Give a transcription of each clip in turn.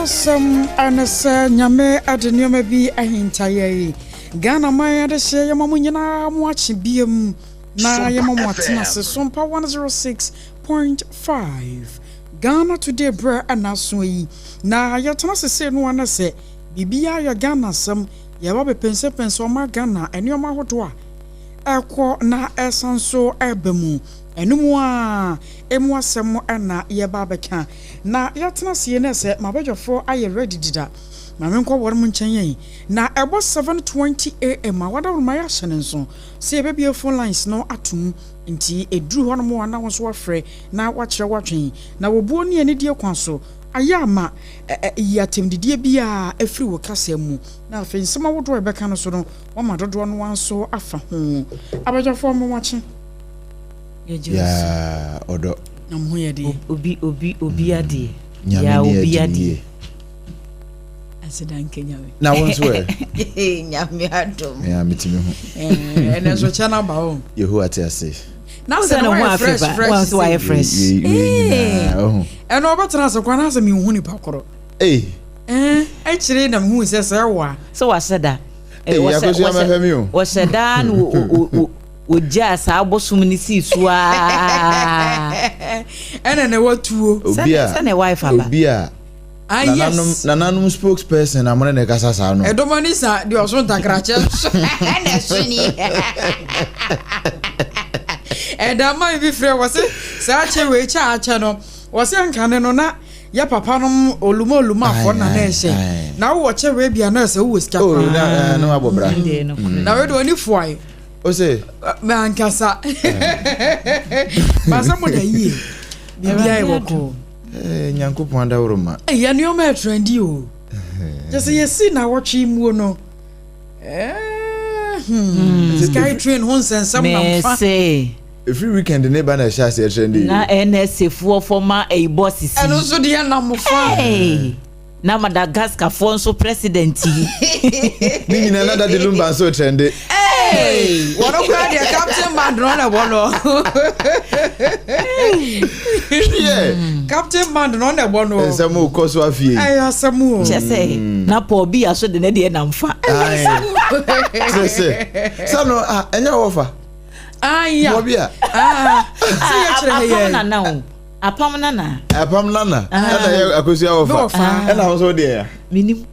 Nokwasɛm ne sɛ Nyame de nneɛma bi ahinta yɛn. Ghana man adehyeɛ yɛma mo nyinaa mo akye biam na yɛma mo atena ase. Sompa 106.5 Ghana Today berɛ na aso yi na yɛtena ase sei no a na sɛ biribiara yɛ Ghana asɛm. Yɛba bɛpɛnsɛpɛnsɛ ɔma Ghana nneɛma ahodoɔ a ɛkɔ na ɛsan so ɛba mu. Ɛno mu ara emu asɛm na yɛba abɛka. Na yɛatena ase yi na sɛ m'abadwafoɔ ayɛ ready deda ma menkɔ wɔnom nkyɛn ei. Na ɛbɔ 7:20 AM a wadaworoma yɛahyɛ no nso sɛ yɛbɛbue phone lines no atom nti ɛduru hɔnom a na wo nso woafrɛ na woakyerɛ w'adwen. Na wɔ buo ne anidie kwan so ayɛ ama yi atɛmdidie biara afiri wo kasa mu na afei nsɛm ahodoɔ a yɛbɛka no so no woama dodoɔ no ara nso afa ho. Abadwafoɔ mowakye. Yaa ɔdɔ. Na mo ho yɛ deɛ. Obi obi obi mm. adeɛ. Nyame Yaa ne obi agyini adeɛ. yie. Aseda nka Nyame. Na wo nso ɛ? Nyame adom. Mea metumi ho. Ɛnɛ nso kyɛ no aba o. Yehowa te ase. Na sɛ no wayɛ fresh fresh. Wɔn nso wayɛ fresh. Wei nyinaa ɔho. Ɛnna ɔbɛtena ase kwan asɛ menhu nipa korɔ. Ei. Ɛɛ akyire na mehu sɛ sɛ wa. Sɛ wahyɛ da. Ei akosua mɛhwɛ mi o. Wɔhyɛ daa na wɔgyaa saa abosom no sii so aa. Ɛna na watuo. Obi a sɛnea wife aba. Obi a Ah, nananom yes. nananom spokesperson na mo ne ne kasa saa no. Ɛdɔm ani sa deɛ ɔso ntakrakyɛ nso. Ɛna ɛso ni. Ɛda man bi frɛ wɔ se saa kyɛ wei kyɛ akyɛ no wɔ se nkane no na yɛ papa nom oluma oluma afɔ na na ɛhyɛ na wowɔ kyɛ wei bia na ɛsɛ wowɔ sika Oh, paa. na na wabɔ bra. Na wei de ɔni fuae. O se. Mankasa. Masa mo da yie. Biribiara yɛ bɔkɔɔ. Eh, Nyankopɔn adaworo ma. Yɛ nneɛma ɛtrendi o. Kyɛ sɛ yɛsi na wɔtwe muo no. Eh, hmm. Sky train ho nsɛnsɛm na mfa. Mese. Ɛfiri weekend ne ba na ɛhyɛ aseɛ trendy. Na NSA foɔ fɔma ɛyi bɔs si. Ɛno nso deɛ nam fa. Hey. Na Madagascar foɔ nso president yi. Ne nyinaa na Daddy Lumba nso trende. Hey, wɔn koraa deɛ Captain Band no na ɛbɔ no. Hwɛ. Captain Band no na ɛbɔ no. Nsɛm kɔ so afie. Ɛyɛ asɛm o. Kyɛ sɛ na Paul Biya so de ne deɛ nam fa. Kyerɛ sɛ sɛ no ah ɛnyɛ wɔfa. Aya. Paul Biya. Ah. Sɛ yɛ kyerɛ Apam yɛ. nana o. Apam nana. Apam nana. Ɛna yɛ akosua wɔfa. Ɛna ho so deɛ ya. Minim.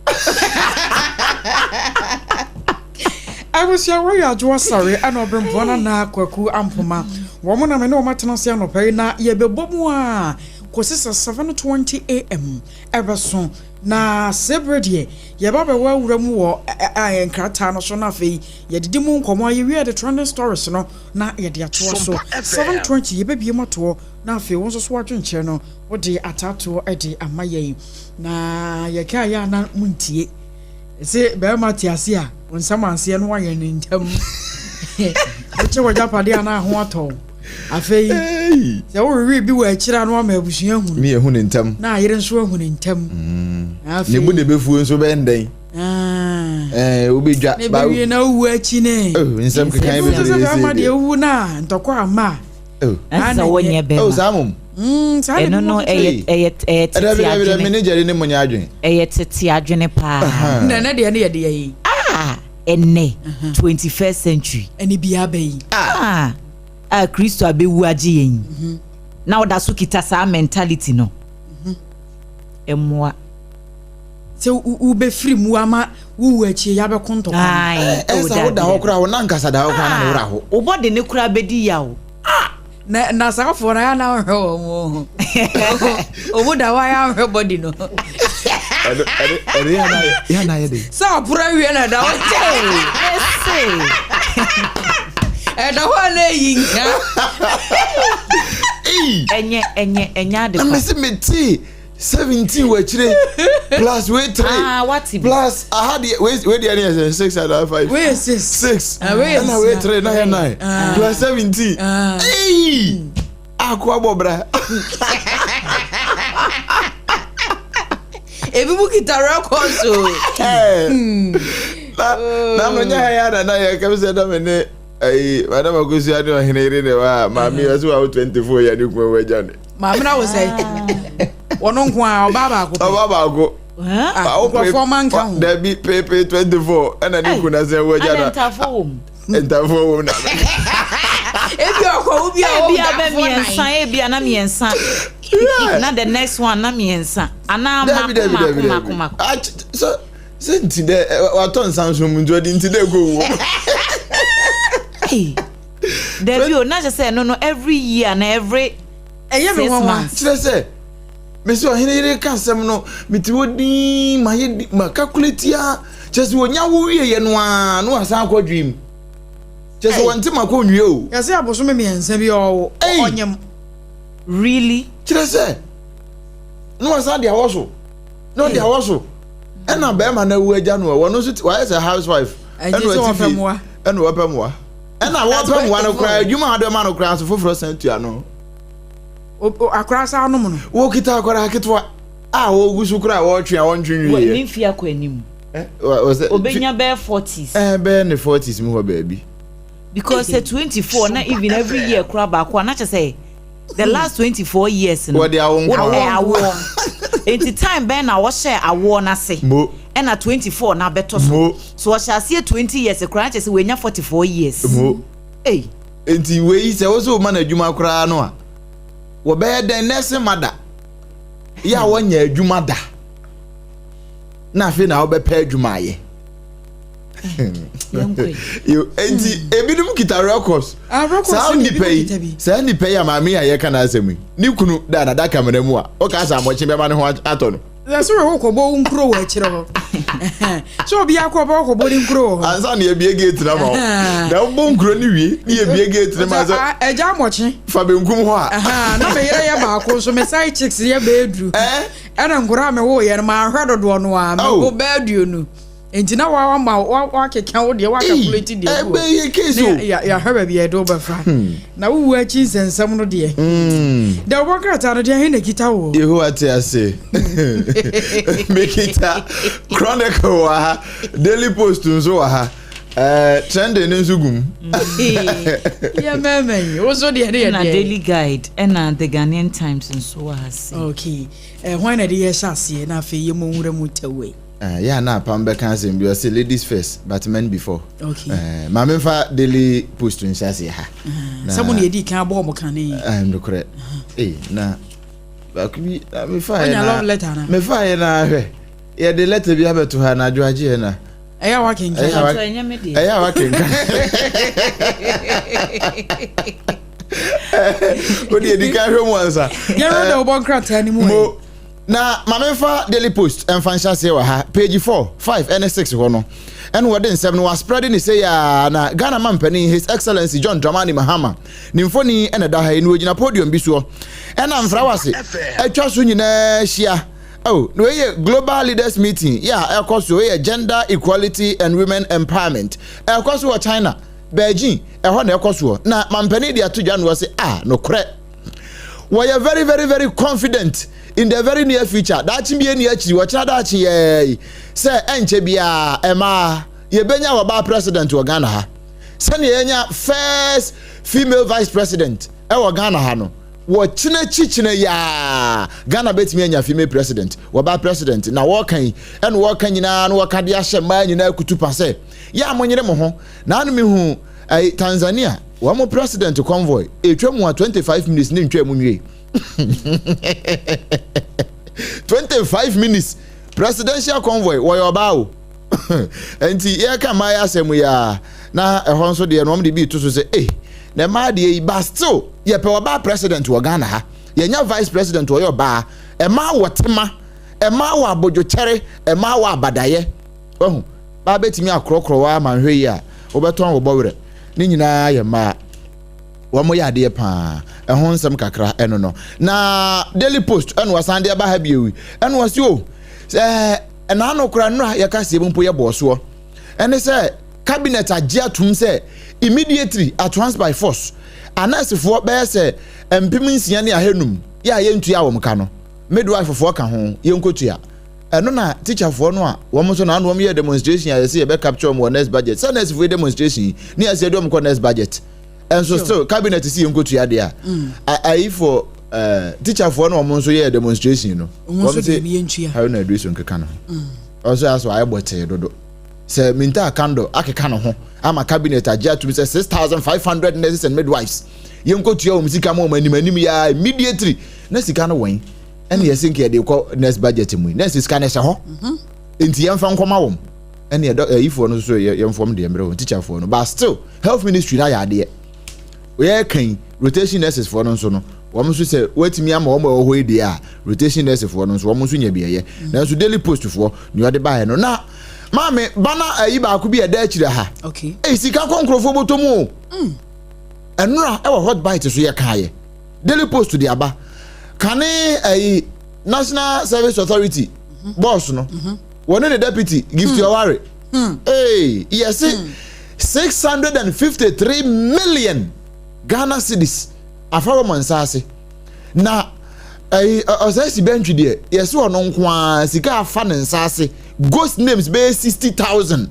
Abusua wɔyɛ adwoa sare ɛna ɔbrɛmpoa nana Kwaku Ampoma. Wɔn na me ne wɔn atena ase anɔpa yi na yɛbɛbɔ mu a kɔsi sɛ 7:20 am ɛbɛso. Na sɛ berɛ deɛ yɛba bɛwɔ awura mu wɔ nkrataa no so na afei yɛdidi mu nkɔmmɔ a yɛwie yɛde trending stories no na yɛde atoa so. 7:20 yɛbɛbie mu atoɔ na afei wo nso so w'adwenkyerɛ no wode ataatoɔ de ama yɛn. Na yɛkaa yɛ a na montie. Se bɛrima te ase a, wo nsam anseɛ no wayɛ ne ntam. Wokye w'agyapadeɛ a na ho atɔ wo. Afei, sɛ wowewe bi wɔ akyire a na wama abusua ahu no. Ne yɛhu ne ntam. Na ayere nso ahu ne ntam. Mm. Ne bu na ɛbɛfuo nso bɛyɛ ndɛn. Ah. Eh, wobɛdwa. Ne bɛwie na wowu akyi ne. Oh, nsɛm keka yi bebree sɛ bɛrima deɛ wowu no a ntɔkwa ama a. Oh. Ɛsɛ wonyɛ bɛrima. Oh, saa mom. Mm, saa ɛno no ɛyɛ ɛyɛ ɛyɛ tete adwene. Me ne gyɛre ne mo nyɛ adwene. Ɛyɛ tete adwene paa. Na ɛnɛ deɛ ne yɛ deɛ yi. Ah, ɛnɛ 21st century. Ɛne bi aba yi. Ah, a Kristo abɛwu agye yɛn yi. Mhm. Na ɔda so kita saa mentality no. Mhm. Ɛmmoa. Sɛ wobɛfiri mu ama wowu akyi yɛabɛko ntɔkwa. Ɛsɛ woda hɔ koraa wo nankasa da hɔ koraa na ne werɛ aho. Wo bɔde ne koraa bɛdi yaw. Ah! Na na saa afɔ no ayɛ na ahwɛ wɔn ho. Ɔmo da hɔ ayɛ ahwɛ bɔdi no. Ɛno ɛno ɛno yɛ na yɛ na yɛ de. Sɛ aporo awie na ɛda hɔ kyɛ. Ɛse. Ɛda hɔ a na eyi nka. Ɛnyɛ ɛnyɛ ɛnyɛ ade pa. Na mesi me ti. 17 wɔ akyire plus wei 3 ah, wate bi. Plus aha deɛ wei wei deɛ ne yɛ sɛ 6 anaa 5 wei yɛ 6 6 ah, wei yɛ ɛna wei 3 na yɛ 9 ah. Plus 17 ah. Ei ako abɔ bra. Ebi mu kita records o. Na na no nyɛ ha yɛ ada na yɛ kɛm sɛ na me ne ayi madam Akosua ne ɔhene yere ne wa maame ɔsɛ wa wo 24 yɛ ne kuma wagya ne Maame na wo sɛ wɔn nko a ɔbaa baako pɛ. Ɔbaa baako. Ah, nkurɔfoɔ ma nka ho. Dabi pepe 24 ɛna ne kunu asan wu agya no. Na ntafo wɔ mu. Ntafo wɔ mu na. Ebi ɔkɔ wo bi a Ebi abɛ mmiɛnsa, ebi ana mmiɛnsa. Na the next one na mmiɛnsa. Ana mako mako mako mako. Ah, so sɛ nti dɛ watɔ nsa nso mu nti ɔde nti dɛ kɔ wuo. Dabi o, na kyerɛ sɛ no every year na every Ɛyɛ me 6 nwanwa. months. Kyerɛ sɛ mesi ɔhene yere ka asɛm no, mete hɔ din, mayɛ di, ma calculate a, kyerɛ sɛ wɔnya wo wieɛ no a na wasan akɔ dream. Kyerɛ sɛ wɔnte ma kɔ nwie o. Yɛsɛ abosome 3 bi ɔwɔ ɔnyem. Really? Kyerɛ sɛ na wasan de awɔ so, na ɔde awɔ so. Ɛna bɛrima no awu agya no, wɔno nso wayɛ sɛ housewife. Ɛna wɔte fie, ɛna wɔpɛ mmoa. Ɛna wɔpɛ mmoa no koraa, adwuma a wɔde ma no koraa nso foforɔ san tua no. Akora saa nom no. Wɔkita akora ketewa a wɔgu so koraa wɔretwe a wɔntwe nwieɛ. Ne mfe akɔ anim. Obenya bɛyɛ 40s. Bɛyɛ ne 40s mu hɔ baabi. Because sɛ 24 na even every year koraa baako a na kyerɛ sɛ the last 24 years no. Wɔde awo nko. Awoɔ. Nti time bɛn na wɔhyɛ awoɔ n'ase. Mo. Ɛna 24 na abɛtɔ so. Mo. So ɔhyɛ aseɛ 20 years koraa na kyerɛ sɛ wɔanya 44 years. Mo. Ei. Nti wei sɛ wo sɛ woma no adwuma koraa no a, wɔbɛyɛ dɛn nursing mother yɛ a wɔnyɛ adwuma da na afei na wobɛpɛ adwuma ayɛ. Nti ebinom kita records. Saa nipa yi, saa nipa yi a maame yi a yɛka n'asɛm yi, ne kunu da n'adaka mena mu a, ɔka sɛ amɔkye bɛma ne ho atɔ no. Sɛ wɔ kɔbɔ wo nkuro wɔ akyire hɔ. Sɛ obi akɔ ɔbɛ kɔbɔ ne nkuro wɔ hɔ. Ansa na yɛbie gate na ma wo. Na wobɔ nkuro ne wie ne yɛbie gate ne ma sɛ. Ɛgya amɔkye. Fa benkum hɔ a. Na me yere yɛ baako nso me side chicks yɛ bɛyɛ duru. Ɛna nkuro a me wo yɛ no ma ahwɛ dodoɔ no a me wo bɛyɛ duonu. Nti na wa ma wa keka wo deɛ wa calculate deɛ gu. Ɛbɛyɛ case o. Ne yɛahwɛ baabi a yɛde wo bɛfa. Na wowu akyi nsɛnsɛm no deɛ. Deɛ wobɔ krataa no deɛ he na kita wo. Yehowa te ase. Mekita Chronicle wɔ ha, Daily Post nso wɔ ha. Trending no nso gum. Yɛ mɛmɛ yi, wo nso deɛ ne yɛ Ɛna deɛ. Daily Guide, ɛna The Ghanaian Times nso wɔ ha se. Okay. Hwan na de yɛ hyɛ aseɛ na afei yɛ mo nwura mu tɛwɛ. Yɛ a na apam bɛka asɛm bi ɔse ladies first but men before. Okay. Maame nfa Daily Post nhyɛ aseɛ ha. Sɛ mo na yɛdi kan abɔ ɔmo kane. Nokorɛ. Na baako bi na mefa yɛ na love letter na. Mefa yɛ na ahwɛ. Yɛde letter bi abɛto ha na adwo agye yɛ na. Ɛyɛ a wakenkan. Ɛyɛ a wakenkan. Wode yɛdi kan hwɛ mu ansa. Yɛrɛ dɛ wobɔ nkrataa no mu. Mo na maame nfa Daily Post ɛnfa nhyɛ aseɛ wɔ ha page 4, 5 ɛne 6 hɔ no ɛna wɔde nsɛm no waspread ne sɛ yaa na Ghana mampanin His Excellency John Dramani Mahama ne mfoni ɛna da ha yi na wɔgyina podium bi soɔ ɛna mfrawase atwa so nyinaa hyia. Oh, na wei yɛ Global Leaders Meeting yɛ a ɛkɔ so, wei yɛ Gender Equality and Women Empowerment ɛkɔ so wɔ China, Beijing, ɛhɔ na ɛkɔ soɔ. Na mampanin de ato dwa no wɔ se ah nokorɛ wɔyɛ very very very confident in the very near future, daakye bi ani akyiri, wɔkyena daakye yɛɛ sɛ ɛnkyɛ biara ɛmaa yɛbɛnya wɔbaa president wɔ Ghana ha, sɛnea yɛnya first female vice president ɛwɔ Ghana ha no, wɔkyena kyikyena yaa Ghana bɛtumi anya female president, wɔbaa president. Na wɔka yi ɛna wɔka nyinaa na wɔka de ahyɛ mmaa nyinaa kutu pa sɛ yɛ a monyere mo ho. Na ano mehu Tanzania wɔn mo president convoy etwa mu a 25 minutes ne ntwa mu nwie. 25 minutes presidential convoy wɔyɛ ɔbaa o. Nti yɛka mmaa yɛ asɛm yi a na ɛhɔ nso deɛ no wɔn de bi to so sɛ na mmaa deɛ yi ba still yɛpɛ ɔbaa president wɔ Ghana ha, yɛnya vice president wɔyɛ ɔbaa. Mmaa wɔ tema, mmaa wɔ abodwokyɛre, mmaa wɔ abadayɛ. Wahu baa bɛtumi akorɔkorɔ wɔ ama nhwɛ yi a wobɛtɔn wɔ bɔwerɛ ne nyinaa yɛ mmaa. Wɔn yɛ adeɛ paa. Ɛho nsɛm kakra ɛno no na Daily Post ɛna wɔsan de aba ha bio yi ɛna wɔsi o sɛ ɛna ano kora nnora yɛka sie mu mpo yɛ bɔɔ soɔ ɛne sɛ cabinet agye atum sɛ immediately at once by force anɛsefoɔ bɛyɛ sɛ 6,500 yɛ a yɛntua wɔn ka no, midwife foɔ ka ho yɛnkotua. Ɛno na teacherfoɔ no a wɔn nso na ano wɔn yɛ demonstration a yɛsɛ yɛbɛ capture wɔn wɔ next budget, sɛ nursefoɔ demonstration ne yɛsɛ yɛde wɔn kɔ next budget. Ɛnso still cabinet si yɛnkotua deɛ a ayifoɔ. Eh, teacherfoɔ no wɔn nso yɛɛ demonstration no. Wɔn nso deɛ ne yɛntua. Haruna Iddrisu nkeka ne ho. Ɔnso yɛ asɔ ayɛ bɔtee dodo. Sɛ Minta Akandor akeka ne ho ama cabinet agye atum sɛ 6,500 nurses and midwives yɛnkɔtua wɔn sika ma wɔn anim anim yɛ immediately na sika no wɔn ɛne yɛse nka yɛde kɔ next budget mu yi na sika no hyɛ hɔ nti yɛmfa nkɔma wɔn ɛne ɛdɔ ɛyifoɔ no nso yɛmfɔm deɛ mmerɛ wɔn teacherfoɔ no but still health ministry no ayɛ adeɛ yɛreka yi rotation nurses foɔ no nso no wɔn nso sɛ wɔatumi ama wɔn a ɛwɔ hɔ yi deɛ a rotation nurses foɔ no nso wɔn nso nya bi ɛyɛ mm. Nanso Daily Post foɔ nea ɔde baeɛ no na maame bana ayi baako bi ɛda akyire ha eyi sika kɔ nkurɔfoɔ bɔtɔ mu o ɛnora ɛwɔ Hot Bite so yɛ kaayɛ Daily Post de aba kane ayi National Service Authority mm-hmm. boss no mm-hmm. wɔne ne deputy Gift mm. Ɔware ee yɛse 653 million Ghana cedis afa wɔn nsa ase na ɛyi ɔsɛ si bɛntwi deɛ yɛse ɔno nko ara sika afa ne nsa ase ghost names bɛyɛ 60,000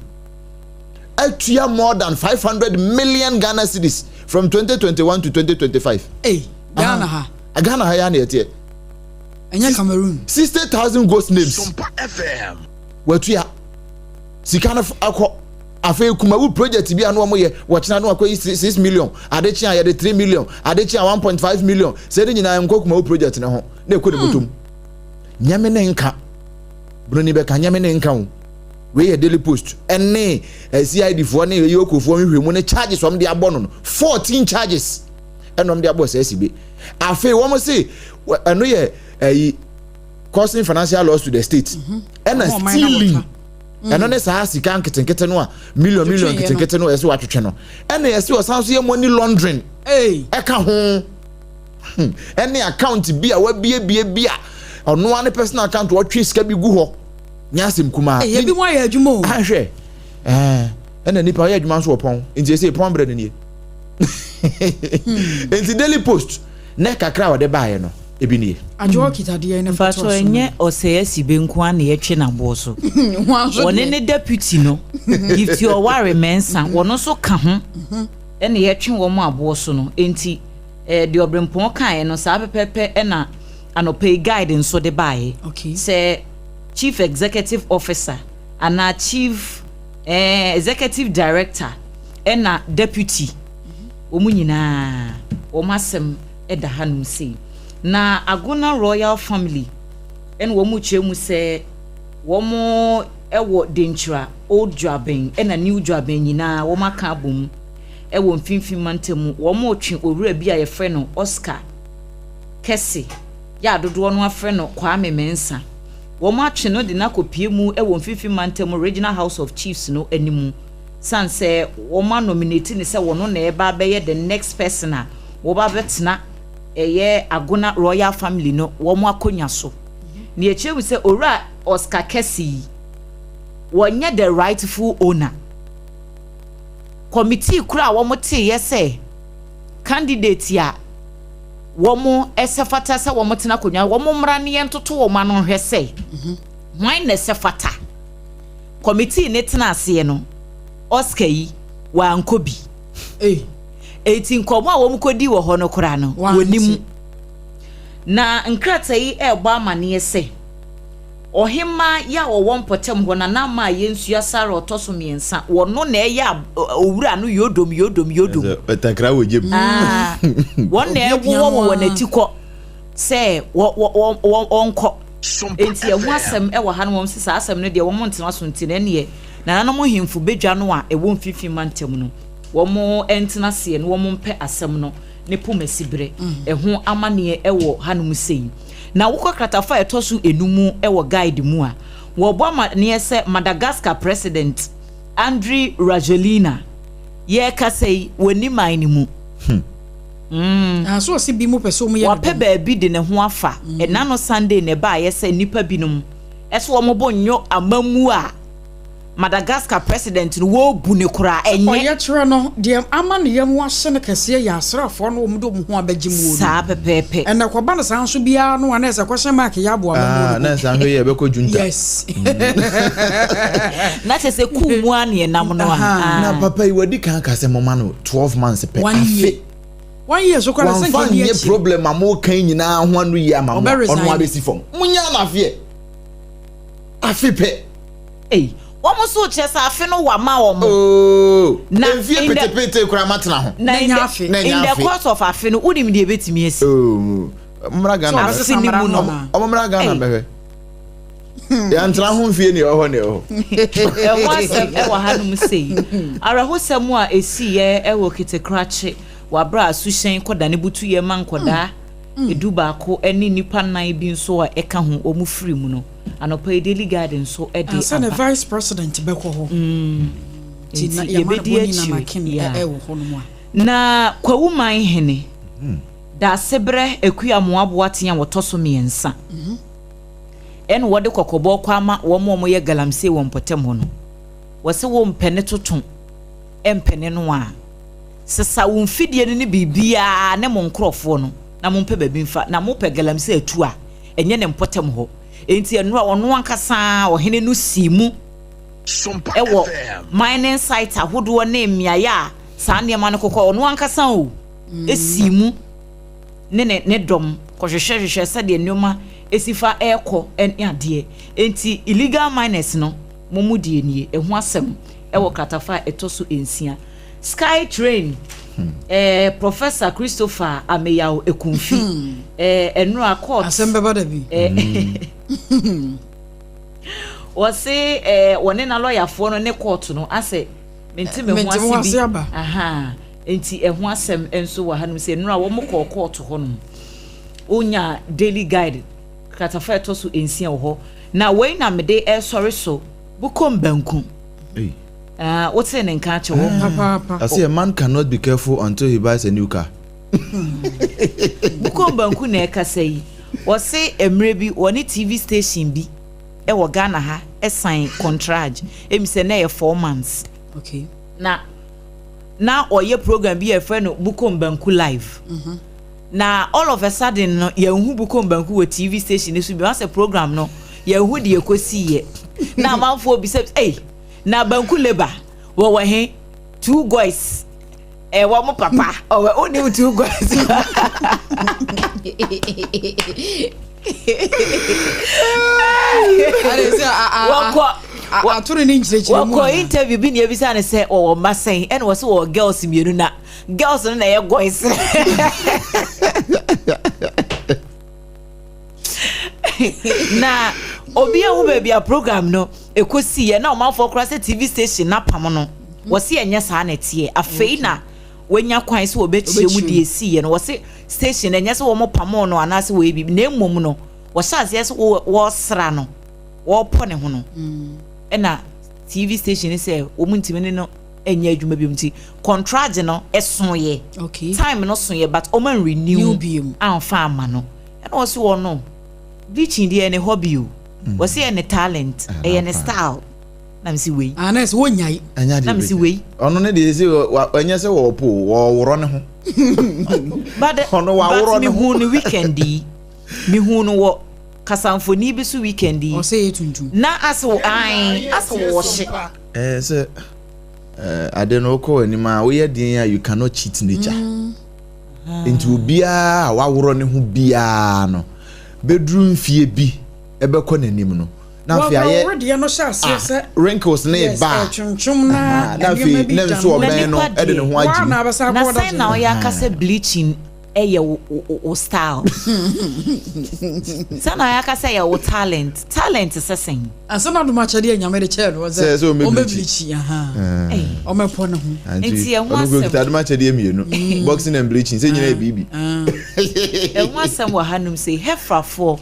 atua more than 500 million Ghana cedis from 2021 to 2025. Hey, Ghana ha. Ghana ha yɛ ana yɛteɛ. Ɛnyɛ Cameroon. 60,000 ghost names. Sompa FM. Watua sika no akɔ. Afei Kumawu project bi a no wɔn yɛ wɔkyena no akɔ yi 6 million adekye a yɛde 3 million adekye a 1.5 million sɛ ne nyinaa nkɔ Kumawu project ne ho na ekɔ ne bɔtɔm nyɛme ne nka buroni bɛka nyɛme ne nka o. Wei yɛ Daily Post ɛne CID foɔ ne EOCO foɔ nhwehwɛ mu ne charges wɔn de abɔ no 14 charges ɛna wɔn de abɔ sɛ ɛsi afei wɔn se ɛno yɛ ɛyi causing financial loss to the state ɛna stealing ɛno ne saa sika nketenkete no a million million nketenkete no ɛsɛ watwetwe no ɛna yɛsɛ ɔsan so yɛ money laundering ɛka ho ɛne account bi a wabiebie bi a ɔnoa ne personal account wɔtwe sika bi gu hɔ nyɛ asɛm kumaa. Ebi mu ayɛ adwuma o. Ahwɛ ɛna nipa ɔyɛ adwuma nso wɔ pɔn nti ɛsɛ pɔn brɛ no nie nti Daily Post ne kakra a wɔde baeɛ no ebi nie. Adwoɔ kitadeɛ ne Mpatɔ ɛnyɛ ɔsɛ asi benku a na yɛtwe n'aboɔ so wɔne ne deputy no Gifty Ɔware Mɛnsa wɔn nso ka ho ɛna yɛtwe wɔn aboɔ so no nti deɛ ɔbrɛmpɔn kaeɛ no saa pɛpɛpɛ ɛna anɔpɛ yi guide nso de baeɛ sɛ chief executive officer anaa chief executive director ɛna deputy wɔn nyinaa wɔn asɛm ɛda hanom sei na Agona royal family ɛna wɔn kyerɛ mu sɛ wɔn ɛwɔ Denkyira Old Dwaben ɛna New Dwaben nyinaa wɔn aka abom ɛwɔ Mfimfini mantam wɔn retwe owura bi a yɛfrɛ no Oscar Kɛse yɛ adodoɔ no afrɛ no Kwame Mensa. Wɔn atwe no de n'akɔpie mu ɛwɔ Mfimfini mantam Regional House of Chiefs no anim san sɛ wɔn anominate ne sɛ wɔn na ɛba abɛyɛ the next person a wɔba abɛtena ɛyɛ Agona royal family no wɔn akonnwa so. Na yɛkyerɛ mu sɛ owura Oscar Kɛse yi wɔnyɛ the rightful owner. Committee koro a wɔn teeɛ sɛ candidate a wɔn ɛsɛ fata sɛ wɔn tena akonnwa wɔn mmara ne yɛn toto wɔn ano hwɛ sɛ hwan na ɛsɛ fata committee ne tena aseɛ no Oscar yi wankɔ bi eti nkɔmɔ a wɔn kɔdi wɔ hɔ no koraa no wɔnim na nkrataa yi ɛrebɔ amaneɛ sɛ ɔhema yi a wɔwɔ mpɔtam hɔ na nama a yɛnsua Sara ɔtɔ so mmiɛnsa wɔno na ɛyɛ owura no yodom yodom yodom. Ɛtakra wɔ gyem. Wɔn na ɛwowɔ wɔ wɔn akyi kɔ sɛ wɔ wɔ wɔ wɔnkɔ nti ɛho asɛm ɛwɔ ha no wɔn sɛ saa asɛm no deɛ wɔn ntena so nti na ɛneɛ nananom ahemfo bedwa no a ɛwɔ Mfimfini mantam no wɔn ntena aseɛ na wɔn mpɛ asɛm no ne poma si berɛ ɛho amaneɛ ɛwɔ hanom sei. Na wokɔ kratafa a ɛtɔ so enum ɛwɔ guide mu a wɔbɔ amaneɛ sɛ Madagascar President Andry Rajoelina yɛrekasa yi wɔni man no mu. Aso ɔsi bi mu pɛ sɛ ɔmo yɛ wapɛ baabi de ne ho afa ɛna no Sunday na ɛbaayɛ sɛ nnipa binom ɛso wɔn bo nyo amamu a Madagascar president no wɔrebu ne koraa ɛnyɛ. Ɔyɛ kyerɛ no deɛ ama ne yam ahyɛ no kɛseɛ yɛ asraafoɔ no wɔn de wɔn ho abɛgye mu no. Saa pɛpɛɛpɛ. Ɛnna kɔba no saa nso biara no a na ɛsɛ kɔhyɛ mark yɛ aboa ma mu no. Na nsa ahwɛ yɛ ɛbɛkɔ junta. Yes. Na kyerɛ sɛ kuu mu a ne ɛnam no a. Na papa yi wadi kan ka sɛ mɔma no 12 months pɛ. One year. Afe. One year so koraa sɛ Wamfa nka ni nyɛ akyire. problem a moka yi nyinaa ho ano yie ama mo a, Ɔbɛ ɔno resign. abɛsi fam. Munya no afeɛ. Afe pɛ. Ei, wɔn nso kyerɛ sɛ afe no wama wɔn. Oo. Na Mfie in the- petepete koraa matena ho. Na Na in nya the, afe. Na in nya the afe. course of afe no, wonim deɛ ebetumi asi. Oo. Mmra Ghana So, bɛhwɛ. Afe ne mu no. Mmara Ɔmo mmra Ghana Ei. bɛhwɛ. Yɛntena ho mfie ne ɛwɔ hɔ ne ɛwɔ hɔ. Ɛho asɛm ɛwɔ hanom sei. Awerɛhosɛm a ɛsiiɛ ɛwɔ Ketekrakye wɔ aberɛ a suhyɛn kɔdane butuiɛ ma nkɔdaa 11 ne nnipa nnan bi nso a ɛka ho wɔn firi mu no. Anɔpa yi Daily Guide nso de Ansa na aba. vice president bɛkɔ hɔ. Nti na Nti yɛma no yɛbɛdi bɔni na akyire. naken Yeah. ɛwɔ hɔ nom a. Na Kwawu Man hene, Daasebrɛ Akua Amoah Boateng a wɔtɔ so mmiɛnsa, ɛna wɔde kɔkɔbɔ kɔ ama wɔn a wɔyɛ galamsey wɔ mpɔtam hɔ no. Wɔse wo mpɛ ne toto, mpɛ ne no a, sesa wo mfidie no ne biribiara ne mo nkurɔfoɔ no na mompɛ baabi mfa, na mopɛ galamsey atu a, ɛnyɛ ne mpɔtam hɔ. Enti ɛno a ɔno ankasa ɔhene no sii mu ɛwɔ mining site ahodoɔ ne mmeaeɛ a saa nneɛma no kokɔ, ɔno ankasa o esi mu ne ne ne dɔm kɔhwehwɛhwehwɛ sɛdeɛ nneɛma esi fa ɛrekɔ ne adeɛ. Enti illegal miners no mo mu deɛ nie. Ɛho asɛm ɛwɔ kratafa a ɛtɔ so 6. Sky Train, Professor Christopher Ameyaw Ekumfi, ɛnura court Asɛm bɛba da bi. Wɔse wɔne na lɔyafoɔ no ne court no asɛ mente me ho Mente me ho ase ase bi aba. Aha, nti ɛho asɛm nso wɔ hanom sɛ nnura wɔn kɔɔ court hɔ nom. Onya Daily Guide kratafa a ɛtɔ so 6 wɔ hɔ. Na wei na mede ɛsɔre so Bukom Banku. Ei. Ah, wote ne nka akyɛ wɔ Papaapa. I say a man cannot be careful until he buys a new car. Bukom Banku na ɛkasa yi. Wɔse mmerɛ bi wɔne TV station bi ɛwɔ Ghana ha ɛsan contract emi sɛ na ɛyɛ 4 months. Na ɔyɛ program bi a yɛfrɛ no Bukom Banku Live. Na all of a sudden no, yɛnhu Bukom Banku wɔ TV station no so bi. Wasɛ program no yɛnhu deɛ ɛkɔsi yɛ na amanfoɔ bi sɛ, ei, na Banku labour wɔwɔ he? Two guys ɛwɔ mo papa ɔwɔ onim two guys. Ade sɛ Wɔkɔ atoro ne nkyerɛkyerɛ mu. Wɔkɔ anaa? Interview bi na ebisa ne sɛ wɔwɔ mma sɛn, ɛna wɔsɛ wɔwɔ girls mmienu, na girls no na ɛyɛ guys. Na obi ehu baabi a program no ekosi yɛ na ɔmanfoɔ koraa sɛ TV station n'apam no, wɔsi ɛnyɛ saa na ɛteɛ. Afei na wɔanya kwan sɛ wɔbɛkyerɛ mu Wɔbɛkyerɛ deɛ mu. esi yɛ no. Wɔsi station no ɛnyɛ sɛ wɔn pam no anaasɛ wɔyɛ biribi, na emom no wɔhyɛ aseɛ sɛ wɔresra no, wɔrepɔ ne ho no, ɛna TV station no sɛ wɔn ntumi ne no nyɛ adwuma bi mu, nti contract no ɛso yɛ time no so yɛ, but wɔn renew New biom. amfa ama no. Ɛna wɔsi wɔn no bleaching deɛ ɛyɛ ne hobby o. Wɔsi ɛyɛ ne talent, ɛyɛ ne style. Na mi si wei Ah, na sɛ wonyae. Ɛnyɛ adeɛ Na me si bɛgya. wei. Ɔno ne deɛ sɛ ɛnyɛ sɛ wɔpo wɔworɔ ne ho. But Ɔno waworɔ but ne ho. mi hu no weekend yi, mi hu no wɔ kasamfoni bi so weekend yi. Ɔsɛ yɛ tuntum. Na asɛ wɔ ae asɛ wɔhyɛ. Sɛ ade no wokɔ w'anim a woyɛ deɛ a, you cannot cheat nature. Nti obiara a waworɔ ne ho biara no bɛduru mfie bi ɛbɛkɔ n'anim no na afei ayɛ Wɔworɔ deɛ no hyɛ aseɛ sɛ wrinkles ne yes, ba a ɛtwentwom na Aha, na afei nneɛma bi na da nso no. ɔbɛn no Na nipa ɛde ne ho deɛ, Waa agye mu. na abɛsa Na akɔ sɛn na ɔyɛ aka sɛ bleaching ɛyɛ wo style? Sɛn na ɔyɛ aka sɛ ɛyɛ wo talent? Talent sɛ sɛn? Ansa na adom akyɛdeɛ Nyame de kyɛɛ no Sɛ ɔmmɛ ɔmmɛ bleach. bleach, aha. Ɛy. Ɔmmɛpɔ ne ho. Nti ɛho ɔno asɛm. kuta adom akyɛdeɛ mmienu, boxing and bleaching, sɛ nyina yɛ biribi. Ɛho asɛm wɔ hanom sɛ hefrafoɔ,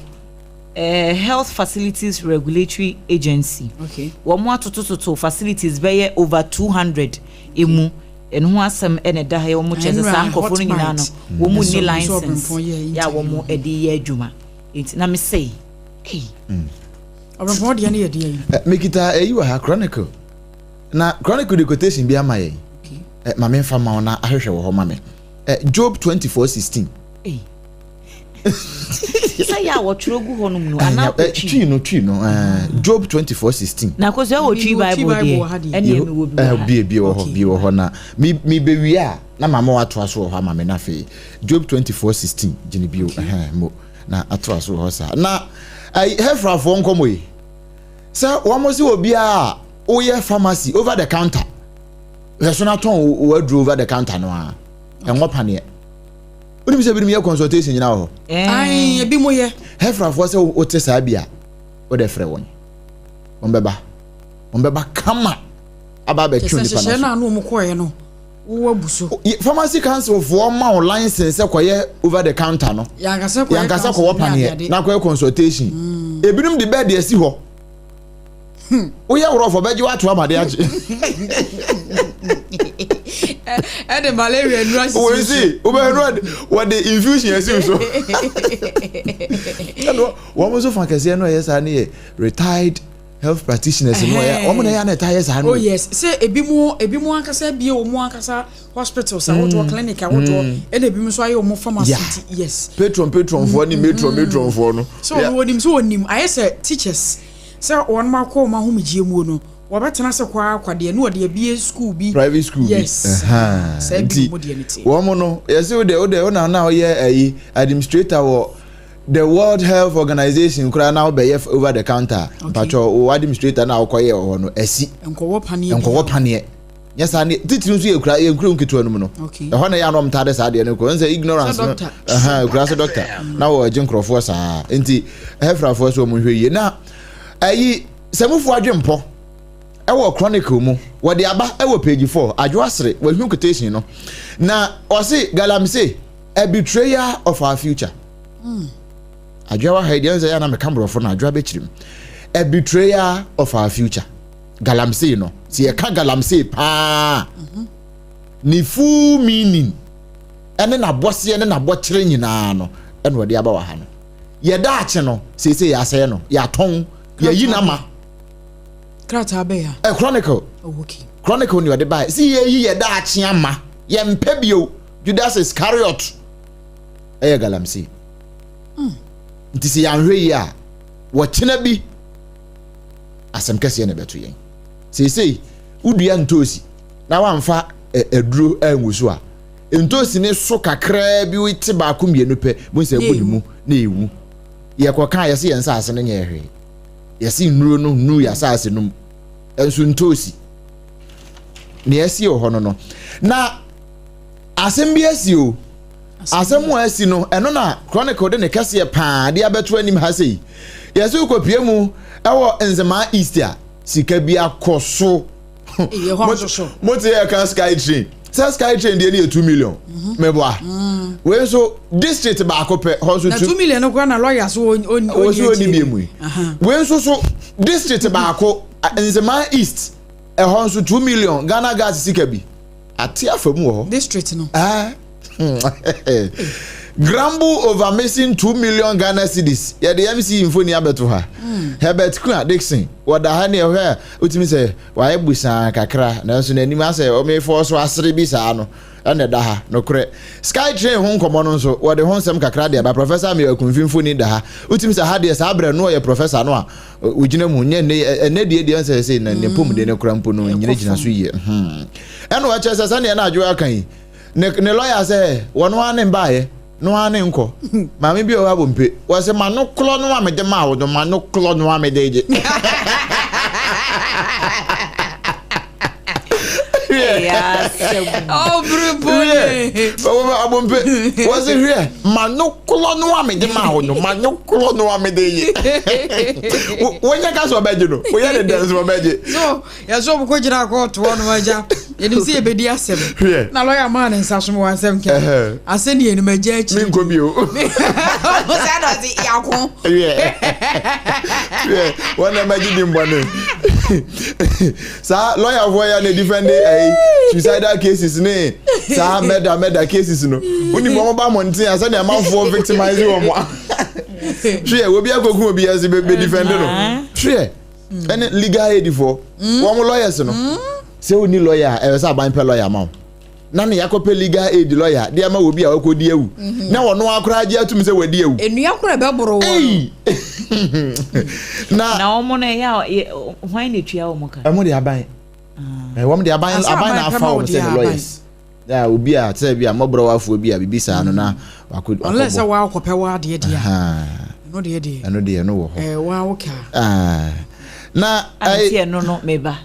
Health Facilities Regulatory Agency, wɔn atotototo facilities bɛyɛ over 200 emu. Ɛno ho asɛm ɛna ɛda ha yi. Wɔn kyerɛ sɛ saa Ɛnura nkurɔfoɔ no nyinaa no Hotmite. wɔn mu Ɛsɔ ni nso license ɔbrɛmpɔn yɛ yɛ a interview. wɔn ɛde yɛ adwuma. Nti na me sɛ, ei. Ɔbrɛmpɔn deɛ no yɛ deɛ yi. Mekita ɛyi wɔ ha, Chronicle, na Chronicle de quotation bi ama yɛn. Ma memfa ma wo na ahwehwɛ wɔ hɔ ma me. Job 24:16. Ei. Sɛ yɛ a wɔtwerɛ gu hɔnom no anaa Ɛnyɛ- twi? Twi no, twi no, Job 24:16. Na kosua wɔ twi Bible deɛ, ɛneɛ mewɔ bi wɔ ha. Bie bie wɔ hɔ, bie wɔ hɔ na mi mi bɛwie a na maama watoa so wɔ hɔ ama me. Na afei Job 24:16 gyina bio, ɛhɛn mo na atoa so wɔ hɔ saa. Na ɛyi Hefrafoɔ nkɔmɔ yi sɛ wɔn sɛ obiara a woyɛ pharmacy over the counter hwɛ na tɔn wo aduro over the counter no a, ɛnwɔ paneɛ. Wonim sɛ ebinom yɛ consultation nyina wɔ hɔ. Ayi, ebi mo yɛ. Hefrafoɔ sɛ wote saa bi a, wode frɛ wɔn, wɔn bɛba kama aba abɛtwe kyɛ sɛ nipa no hyehyɛ so. No a na ɔmo kɔɛ no, wowɔ abu so. Pharmacy council foɔ ma wo license sɛ kɔyɛ over the counter no. Yankasa kɔyɛ yankasa kɔwɔ paneɛ na kɔyɛ consultation. Ebinom de bɛɛ de asi hɔ, woyɛ worɔfo bɛgye woato amade agye. Ɛde malaria nura sisi. Wɔn si wobɛyɛ no, wɔde infusion asi wo so. Ɛna wɔn nso fa kɛseɛ no a ɛyɛ saa no yɛ retired health practitioners no, ɛyɛ wɔn na ɛyɛ ana ɛta yɛ saa no. Oh yes, sɛ ebi mu ankasa bie wɔn ankasa hospitals ahodoɔ, clinic ahodoɔ, ɛna ebi mu nso ayɛ wɔn pharmacy. Ti yes. Patron foɔ ne matron foɔ no. Sɛ ɔno wɔnim sɛ wɔnim ayɛ sɛ teachers sɛ wɔn akɔ wɔn ahomegye mu no, wɔbɛtena sɛ kɔ akwadeɛ ne wɔde abie school bi. Private school bi. Yes. Saa bi nti mu deɛ ne te. wɔn no yɛsɛ wode na ɔyɛ ɛyi administrator wɔ the World Health Organization koraa na wobɛyɛ over the counter, mpatwɔ wo administrator na wokɔyɛ wɔ hɔ no asi. Nkɔwɔ paneɛ. Nkɔwɔ paneɛ nyɛ saa ne titiri nso yɛ kura yɛ nkuro nketewa no mu no. Ɛhɔ na yɛ anɔ mtaade saa deɛ no kɔ nsɛ ignorance Sɛ no. doctor. Ɛhɛn, kura sɛ doctor na wɔgye nkurɔfoɔ saa, nti ɛhɛfrafoɔ sɛ wɔn hwɛ yie. Na ɛyi sɛmufoɔ adwempɔ ɛwɔ Chronicle mu, wɔde aba ɛwɔ page 4. Adwo asere wɔahwɛ quotation no na ɔse galamsey, a betrayal of our future. Adwoa wa ha yi deɛ, nsɛ yɛ anam meka borɔfo no, adwoa bɛkyerɛ mu. A betrayal of our future, galamsey no. Sɛ yɛka galamsey paa, ne full meaning ɛne n'abɔseɛ ne n'abɔkyerɛ nyinaa no, ɛna ɔde aba wɔ ha no. Yɛda akye no seesei, yɛasɛe no, yɛatɔn, yɛyi n'ama. Krataa bɛyɛ a. Ɛ Chronicle. Oh, okay. Chronicle ni ɔde baa si yɛyi yɛda akye ama yɛmpɛ bio. Judas Iscariot ɛyɛ galamsey. Nti sɛ yɛanhwɛ yi a, wɔkyena bi asɛm kɛseɛ na ɛbɛto yɛn. Seesei wodua ntoosi na wamfa aduro angu so a, ntoosi ne so kakraa bi te baako mmienu pɛ mo sɛ ɛbɔ ne mu na ewu. Yɛkɔka yɛsɛ yɛn nsaase no nyɛ hwee, yɛsɛ nnuro no nnu yɛ asaase no mu nso ntoosi nea ɛsi wɔ hɔ no. Na asɛm bi asi o. Asɛm a asi no, ɛno na Chronicle de ne kɛseɛ paa de abɛto anim ha sei. Yɛsɛ wokɔpie mu ɛwɔ Nzemaa East a, sika bi akɔ so. Ɛyɛ hɔ nso so. Mote yɛ ka sky train sɛ sky train deɛ ne yɛ 2 million mɛboa. Wei nso district baako pɛ hɔ nso Na 2 million no koraa na lawyer so on wɔ so oni bie mu yi. Wei nso so district baako, Nzemaa East ɛhɔ nso 2 million Ghana Gas sika bi ate afa mu wɔ hɔ. District no. Ah. Grumble over missing 2 million Ghana cedis. Yɛde MC mfoni abɛto ha. Herbert Kuna Dixon wɔda ha ne ɛhɔ a wotumi sɛ wayɛ busaa kakra, nanso n'anim asɛ ɔmefoɔ so asere bi saa no ɛna ɛda ha. Nokorɛ sky train ho nkɔmmɔ no nso, wɔde ho nsɛm kakra de aba. Professor Ameyaw Akumfi mfoni da ha. Wotumi sɛ ha deɛ, saa berɛ no ɔyɛ professor no a ogyina mu nyɛ ne ɛnɛ deɛ nsɛ sɛ na ne pɔmuden no kora mpo no nyina gyina so yie. Ɛna wɔkyerɛ sɛ sɛneɛ na adwo aka yi, ne lawyer sɛ wɔn ara ne mbaayɛ no ara ne nkɔ maame bi a ɔwɔ abɔmpe wɔsɛ ma no korɔ no a mede maa wo no, ma no korɔ no a mede gye. Abɔmpe wɔsɛ hwɛ ma no korɔ no a mede maa wo no, ma no korɔ no a mede gye. Wɔnyɛ ka sɛ ɔbɛgye no, woyɛ ne dɛn sɛ ɔbɛgye? So yɛsɛ ɔmo kɔ gyina kɔɔto hɔ nom agya, yɛnim sɛ yɛbɛdi asɛm. Hwɛ. Na lawyer maa ne nsa so wɔ asɛm kɛ Ɛhɛ. asɛm yɛ nim agya akyi. Menkɔ bio. Sɛ na ɔse yako. Hwɛ, hwɛ, wɔn na mɛgye di mbɔne saa lɔyafoɔ yɛ na defend ɛyi suicidal cases ne saa murder cases no. Wonim wɔn ba mmɔnten a sɛdeɛ amanfoɔ victimize wɔn a, hwɛ, obi akɔku obi ɛsɛ bɛ defend no. Hwɛ, ɛne legal aid foɔ, wɔn lawyers no, sɛ wonni lawyer a, ɛyɛ sɛ aban pɛ lawyer ma wo. Na ne yakɔpɛ legal aid lawyer de ama obi a wakɔdi awu na ɔno akora agye atum sɛ wadi awu. Nnua kora ɛbɛboro wɔ no. Na na wɔn no ɛyɛ a hwan na etua wɔn ka? Ɛmo de aban. Wɔn de aban, aban na afa wɔn sɛ ne lawyers. Ya obi a sɛ bi a mmɔborɔwafoɔ bi a bibi saa no na wakɔ wakɔbɔ. Unless sɛ wakɔpɛ w'adeɛ deɛ a. Ɛno deɛ deɛ. Ɛno deɛ ɛno wɔ hɔ. Ɛɛ wa woka. Na ɛyi. Eti ɛno no meba.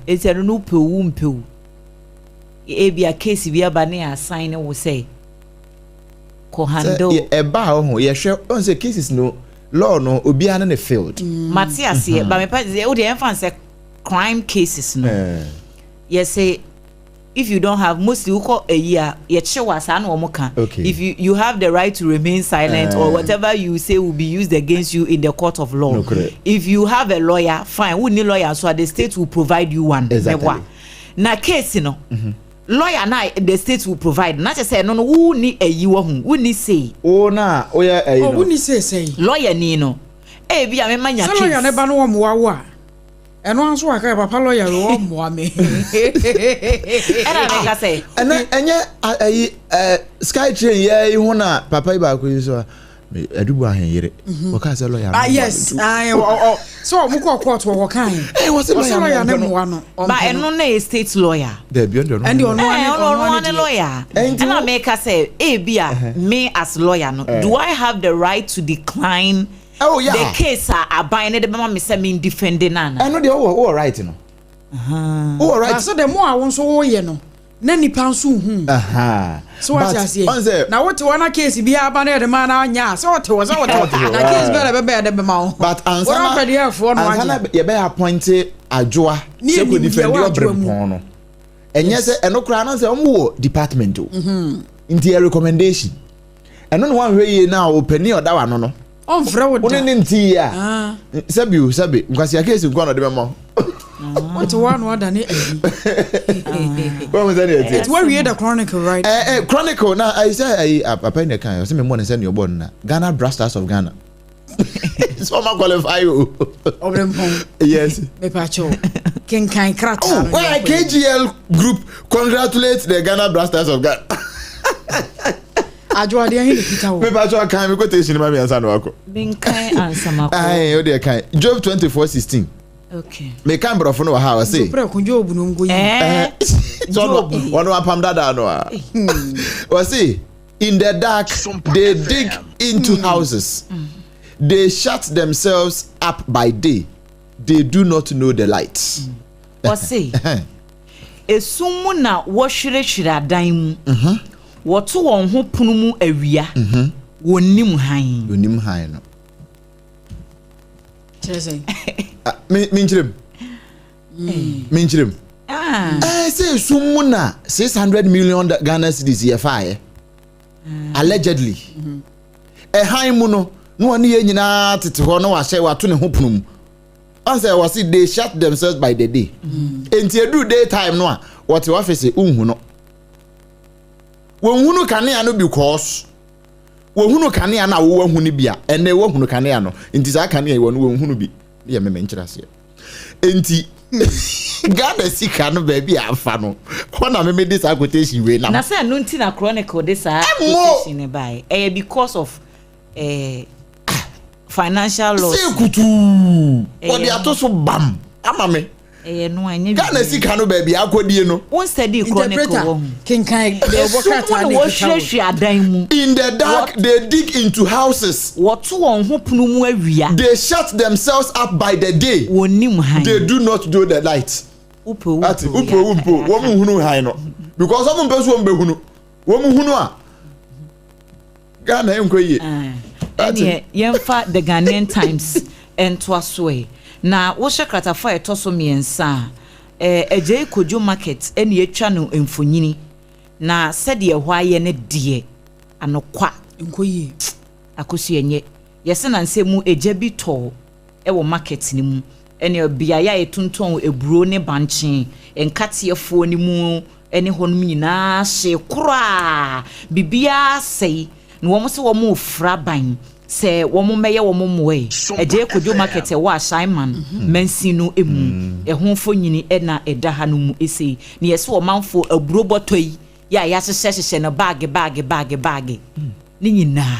Eti ɛno no pɛ owu mpɛ o. Ebi a case bi aba ne asan ne wo sɛ kɔ handle. Sɛ ɛba a ɔho yɛhwɛ ɔn sɛ cases no law no obiara ne ne field. Mate aseɛ ba mepa wo deɛ ɛmfa nsɛ crime cases no yɛsɛ if you don't have mostly wokɔ ayi a yɛkye wa saa na wɔn ka. If you have the right to remain silent or whatever you say will be used against you in the court of law. If you have a lawyer, fine. Wonni lawyer nso a, the state will provide you one. Exactly. Na case no, lawyer na the state will provide na kyerɛ sɛ ɛno no wonni ayi wɔ ho, wonni say. Wo na woyɛ ayi no. Oh, wonni say sɛn? Lawyer ni no, ebi a mema nya case. Sɛ lawyer ne ba no wɔ mmoa wo a, ɛno ara nso waka yɛ papa lawyer wei ɔmmoa me. Ɛna meka sɛ. Ɛnɛ ɛnyɛ ayi sky train yɛ yi ho na papa yi baako yi so a. Adubu ahenyere. Wɔkaa sɛ lɔya no. Ah yes, sɛ wɔn kɔ court wɔ wɔka he. Ɛɛ wɔsɛ lɔya ne mmoa no. Ba ɛno na yɛ state lawyer. Dɛbi ɔno ɔno ɔno ɔno ane lawyer. Ɛna meka sɛ ebi a me as lawyer no, do I have the right to decline oh, yeah. the case a aban ne de bɛma me sɛ me defend no ana? Ɛno deɛ wowɔ wowɔ right no. Wowɔ right. Ba sɛ dɛ mo a wo nso woyɛ no, na nipa nso nhu. So wate aseɛ? Na wote hɔ na case bi aba na yɛde ma na anya a, sɛ ɔte hɔ sɛ ɔte hɔ na case bi a na ɛbɛba yɛde bɛma wo. But ansa na na ansa na yɛbɛyɛ appointe adwoa sɛ kɔ defend ɔbrempɔn no. Ɛnyɛ sɛ ɛno koraa na sɛ wɔn wɔ department o. Nti yɛ recommendation. Ɛno na wɔanhwɛ yie na ɔpanin a ɔda w'ano no. Ɔmfrɛ wo da. Wo ne ne nte yie a. Sɛbi o sɛbi nkwasi case nko na ɔde bɛma wo. Wote hɔ ano adane ayi. Wɔn sɛ deɛ ɛteɛ. Ɛti wawie the chronicle, right? Ɛɛ ɛ chronicle na ayi sɛ ayi papa yi na ɛka yɛ ɔsɛ mi mmɔ ne sɛ nea ɔbɔ no na Ghana Brass Stars of Ghana. So ɔma qualify o. Ɔbrɛmpɔn. Yes. Mepa kyɛw. Kenkan krataa Oh, no. why KGL Group congratulate the Ghana Brass Stars of Ghana. Adwo adeɛ he ne kita wo. Mepa kyɛw kan mi quotation ma mi ansa na wakɔ. Menkan ansa makɔ. Ayi o deɛ kan Job 24:16. Okay. Meka mborɔfo no wɔ ha ɔse. Prɛko Job no nko yi. Eh. Job. Wɔn apam dada no a. Ɔse in the dark they dig into houses. They shut themselves up by day. They do not know the light. Ɔse esum mu na wɔhwerɛhwerɛ adan mu. Wɔto wɔn ho pono mu awia. Wɔnnim hann. Wɔnnim hann no. Kyerɛ sɛ. Menkyerɛ mu. Menkyerɛ mu. Ɛɛ sɛ esum mu na 600 million Ghana cedis yɛ faayɛ. Allegedly. Ɛhan mu no na wɔne yɛn nyinaa tete hɔ na wahyɛ wato ne ho pono mu. Ɔn sɛ wɔsi they shut themselves by the day. Nti edu day time no a wɔte office nhu no. Wɔnhunu kanea no because wɔhunu kanea no a wɔwɔ hu no bi a ɛnɛ wɔhunu kanea no nti saa kanea yi wɔn wɔnhunu bi yɛ mɛmɛ nkyerɛ aseɛ nti Ghana sika no baabi a afa no hɔ na mɛmɛ de saa quotation wei nam. Na sɛ ɛno nti na chronicle de saa quotation ne baeɛ, ɛyɛ because of financial loss. Sɛ kutuu wɔde ato so bam ama me. Ɛyɛ no ɛnyɛ Ghana sika no baabi akɔdie no. Wɔn study chronicle wɔ ho. Kenkan deɛ ɔbɔ krataa ne kita wo. Wɔhwehwɛ adan mu. In the dark they dig into houses. Wɔto wɔn ho pono mu awia. They shut themselves up by the day. Wɔnnim hann. They do not know the light. Wopɛ owu Ati wopɛ owu mpo wɔn nhunu hann no because wɔn mpɛ so wɔn bɛhunu wɔn hunu a Ghana nkɔ yie. Ɛneɛ yɛmfa The Ghanaian Times ntoa so ɛ. Na wohyɛ kratafa a ɛtɔ so mmiɛnsa a, Adjei Kojo Market na yɛatwa no mfonini. Na sɛdeɛ ɛhɔ ayɛ no deɛ, anokwa. Nkɔ yie. Akosua nyɛ. Yɛse na nsɛm mu egya bi tɔɔ wɔ market no mu. Ɛne beaeɛ a yɛtontɔn aburo ne bankye, nkateɛfoɔ no mu ne hɔnom nyinaa hyee koraa. Biribiara sɛe. Na wɔn sɛ wɔn refra ban sɛ wɔn mmɛyɛ wɔn mmoa yi. Adjei Kojo Market ɛwɔ Ashaiman mansin no mu. Ɛho mfonini na ɛda ha no mu sei. Na yɛse ɔmanfoɔ aburo bɔtɔ yi. Yɛ a yɛahyehyɛ hyehyɛ no baage baage baage baage. Ne nyinaa.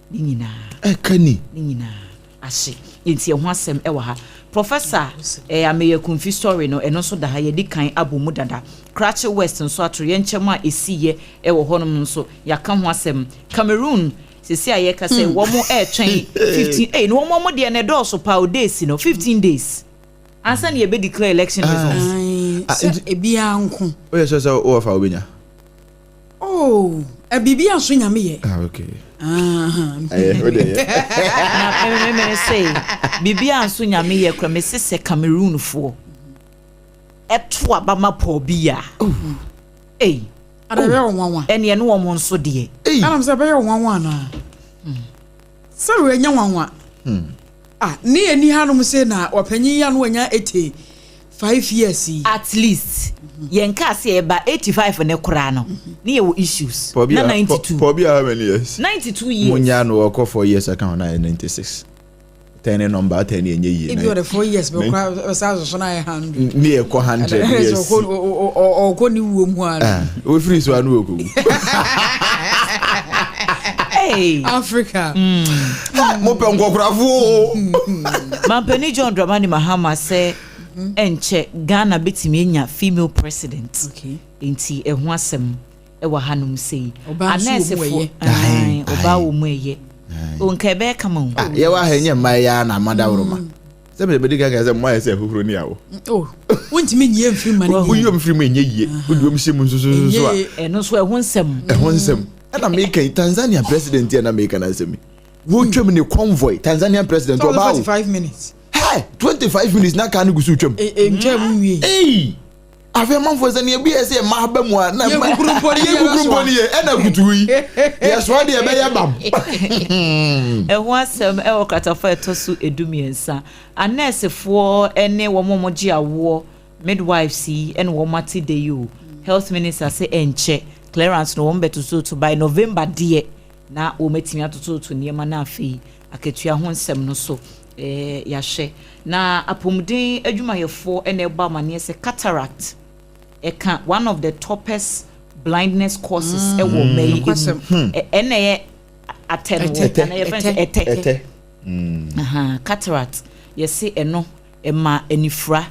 Ne nyinaa. Ɛka ni. Ne nyinaa ahye. Nti ɛho asɛm ɛwɔ ha. Professor eh, Ameyaw Akumfi story no, ɛno nso da ha, yɛdi kan abɔ mu dada. Krachi West nso atoyerɛnkyɛm a ɛsiiɛ ɛwɔ hɔnom nso, yɛaka ho asɛm. Cameroon, sisi a yɛka sɛ wɔn ɛretwɛn 15, ɛy, na wɔn wɔn deɛ no ɛdɔɔso paa o, days no, 15 days ansa na yɛbɛ declare election results. Ae, sɛ ebiara nko. Woyɛ sure sɛ wowɔ fa wobɛnya? Oh, biribi anso Nyame yɛ. Ah, okay. Ɛyɛ, wo deɛ yɛ. Na me me me se biribi anso Nyame yɛ kora, me se sɛ Cameroonfoɔ ɛto aba ma Paul Biya. Ei. Ada ɛbɛyɛ wɔn nwanwa. Ɛne ɛne wɔn nso deɛ. Ei. Ɛnam sɛ ɛbɛyɛ wɔn nwanwa anaa? Sɛ wɔanya nwanwa. Ah, ne yɛ ni hanom se na ɔpanyin yi ano anya 85 years yi. At least yɛn kaa sɛ ɛba 85 ne koraa no, ne yɛ wɔ issues. Na 92. Paul Biya how many years? 92 years. Munya no ɔkɔ 4 years aka ho na yɛ 96. Tɛn ne number tɛn ne ɛnyɛ yie. Ebi ɔde 4 years bɛ kora bɛsa asoso na ayɛ 100. Ne yɛ kɔ 100 years. Ɔkɔ ne wuo mu ano. Ofiri so ano wɔ kowu. Hey. Africa. Mo pɛ nkɔkorafoɔ. Mampanin John Dramani Mahama sɛ ɛnkyɛ Ghana bɛtumi anya female president. Okay. Nti ɛho asɛm ɛwɔ hanom sei. Ɔbaa nso wɔ mu ɛyɛ. Anɛɛsefoɔ, ɔbaa wɔ mu ɛyɛ. O nka ɛbɛyɛ kama o. Ah, yɛwɔ ha ɛnyɛ mmaa yɛ ara na amadaworo ma. Sɛ mede bɛdi kankan sɛ mmaa yɛ sɛ ahuhuro ne awo. Oh, wontumi nyie mfiri ma no Woyi wɔn firi mu ɛnyɛ yie. Wode wɔn hyɛ mu nso so so so a. Ɛno nso ɛho nsɛm. Ɛho nsɛm. Ɛna meka yi Tanzania president yɛ na meka na asɛm yi. Wotwam ne convoy Tanzanian president ɔbaa o. 45 minutes. Hey, 25 minutes na kaa no gu so twam. Ntwa mu nwie. Hey! Afei amanfoɔ sɛ nea bi yɛ sɛ mmaa ba mu a na Yɛ kukuru mpo ne yɛ kukuru mpo ne yɛ ɛna kutu yi yɛsoa deɛ ɛbɛyɛ bam. Ɛho asɛm ɛwɔ kratafa a ɛtɔ so 13. Anɛɛsefoɔ ne wɔn a wɔgye awoɔ midwives yi ɛna wɔn ate da yi o. Health minister sɛ ɛnkyɛ clearance no wɔn bɛtototo by November deɛ na wɔn atumi atototo nneɛma no afei akatua ho nsɛm no so yɛahwɛ. Na apɔmuden adwumayɛfoɔ ɛna ɛbɔ amaneɛ sɛ cataract ɛka one of the toppest blindness causes ɛwɔ mmaa yi mu. Ɛna ɛyɛ atɛ no wɔ ana yɛfrɛ no sɛ ɛtɛ. Ɛtɛ. Cataract yɛse ɛno ɛma anifura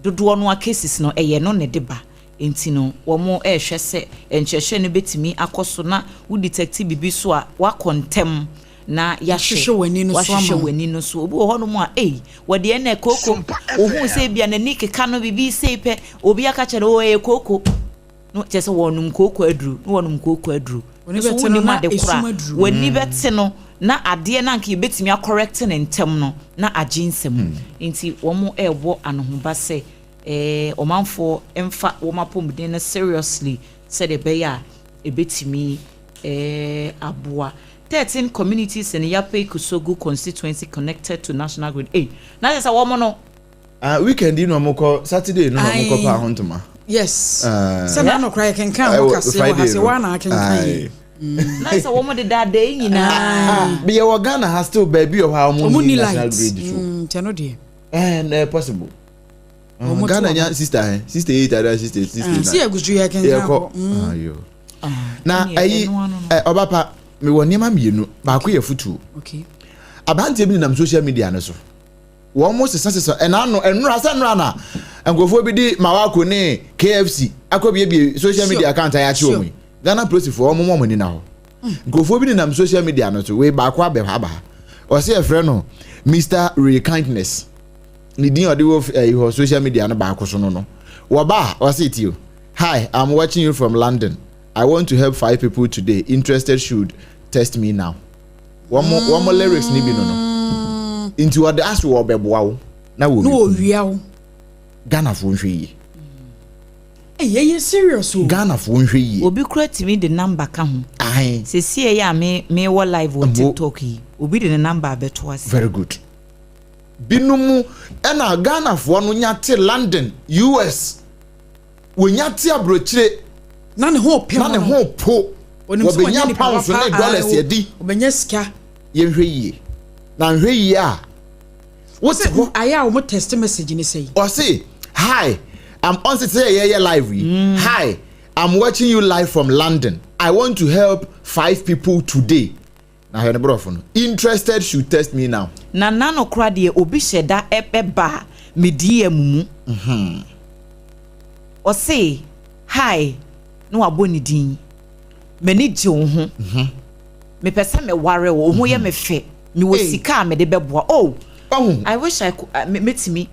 dodoɔ no a cases no ɛyɛ no na ɛde ba. Nti no wɔn ɛrehwɛ sɛ nkyerɛkyerɛ no bɛtumi akɔ so na wo detect biribi so a wakɔ ntɛm na yɛahwɛ Wahwehwɛ w'ani no so ama wahwehwɛ wo. w'ani no so. Obi wɔ hɔnom a ei wɔde ɛna kooko ohun sɛ ebia n'ani keka no biribi sei pɛ obi aka kyerɛ no o ɛyɛ kooko no kyerɛ sɛ wɔnom kooko aduru na wɔnom kooko aduru W'ani nso bɛte no wonim na ade esum kora aduru. w'ani bɛte no na adeɛ na anka yɛbɛtumi acorrect ne ntɛm no na agye nsɛm. Nti wɔn ɛrebɔ anohoba sɛ ɔmanfoɔ mfa wɔn apɔmuden no seriously sɛdeɛ ɛbɛyɛ a ɛbɛtumi aboa. 13 communities in Yapei Kusawgu constituency connected to national grid. Na kyerɛ sɛ wɔn no. Ah, weekend yi na wɔn kɔ Saturday no na wɔn kɔ pa ahontoma. Yes. Sɛ na anokora yɛ kenkan ho kase wɔ ha sɛ wɔn na akenkan yi. Na sɛ wɔn de daadaa yi nyinaa. Yɛ wɔ Ghana ha still baabi wɔ hɔ a wɔn ni national grid so. Kyɛ no deɛ. Na possible. Ghana nya sister 68 ada 68 69. Si egusu yɛ kenkan kɔ. Ayo. Na ayi ɔba pa me wɔ nneɛma mmienu baako yɛ futuo. Okay. Aberanteɛ bi nenam social media no so. Wɔn mo sesa sesa ɛna ano ɛnura sɛ ɛnura na nkurɔfoɔ bi di Mawako ne KFC akɔ biebie social media account a yɛakye wɔn yi. Ghana polisifoɔ wɔn mo wɔn ani na hɔ. Nkurɔfoɔ bi nenam social media no so wei baako abɛ hɔ aba ha. Ɔsɛ yɛfrɛ no Mr. Ray Kindness. Ne din a ɔde wɔ ɛyi hɔ social media no baako so no no. Wɔba a ɔsɛ ti o. Hi, I'm watching you from London. I want to help 5 people today. Interested should test me now. Wɔn lyrics ni bi no no. Nti wɔde aso wɔ bɛboa wo na wɔ No owia wo. Ghana fo nhwɛ yie. Ɛyɛ yɛ serious o. Ghana fo nhwɛ yie. Obi kura timi de number ka ho. Ahen. Sisi ɛyɛ a me wɔ live wɔ TikTok yi. Obi de ne number abɛto ase. Very good. Binom ɛna Ghana foɔ no nya te London, US. Wonya te aburokyire. Na ne ho pɛ. Na ne ho po. Wɔbɛnya pounds ne dollars yɛdi. Wɔbɛnya sika. Yɛnhwɛ yie. Na nhwɛ yie a. Wote hɔ. Ayɛ a wɔn text message ne sɛ. Ɔse hi I'm on sɛ yɛyɛ live yi. Hi. I'm watching you live from London. I want to help five people today. Na hwɛ ne borɔfo no. Interested should text me now. Na nano kora deɛ, obi hyɛ da ɛba me DM mu. Ɔse, "Hi," na wabɔ ne din. "M'ani gye wo ho. Mepɛ sɛ meware wo. Wo ho yɛ me fɛ. Mewɔ Hey. sika a mede bɛboa." Oh, Ɔho. I wish I could, metumi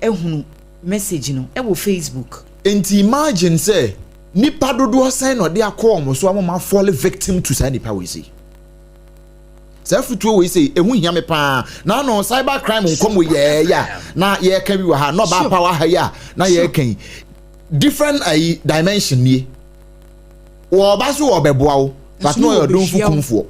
ehunu message no ɛwɔ Facebook. Nti imagine sɛ nipa dodoɔ sɛn na ɔde akɔ wɔn so ama wɔn fall victim to saa nipa wei sei. Saa futuo wei sei ehu hia me paa. Na ano cyber crime nkɔmɔ yɛɛyɛ a na yɛreka bi wɔ ha na ɔbaa power ha yi a na yɛreka yi, different ayi dimension nie. Wɔɔba so wɔɔbɛboa wo, but na ɔyɛ ɔdomfo kumfoɔ,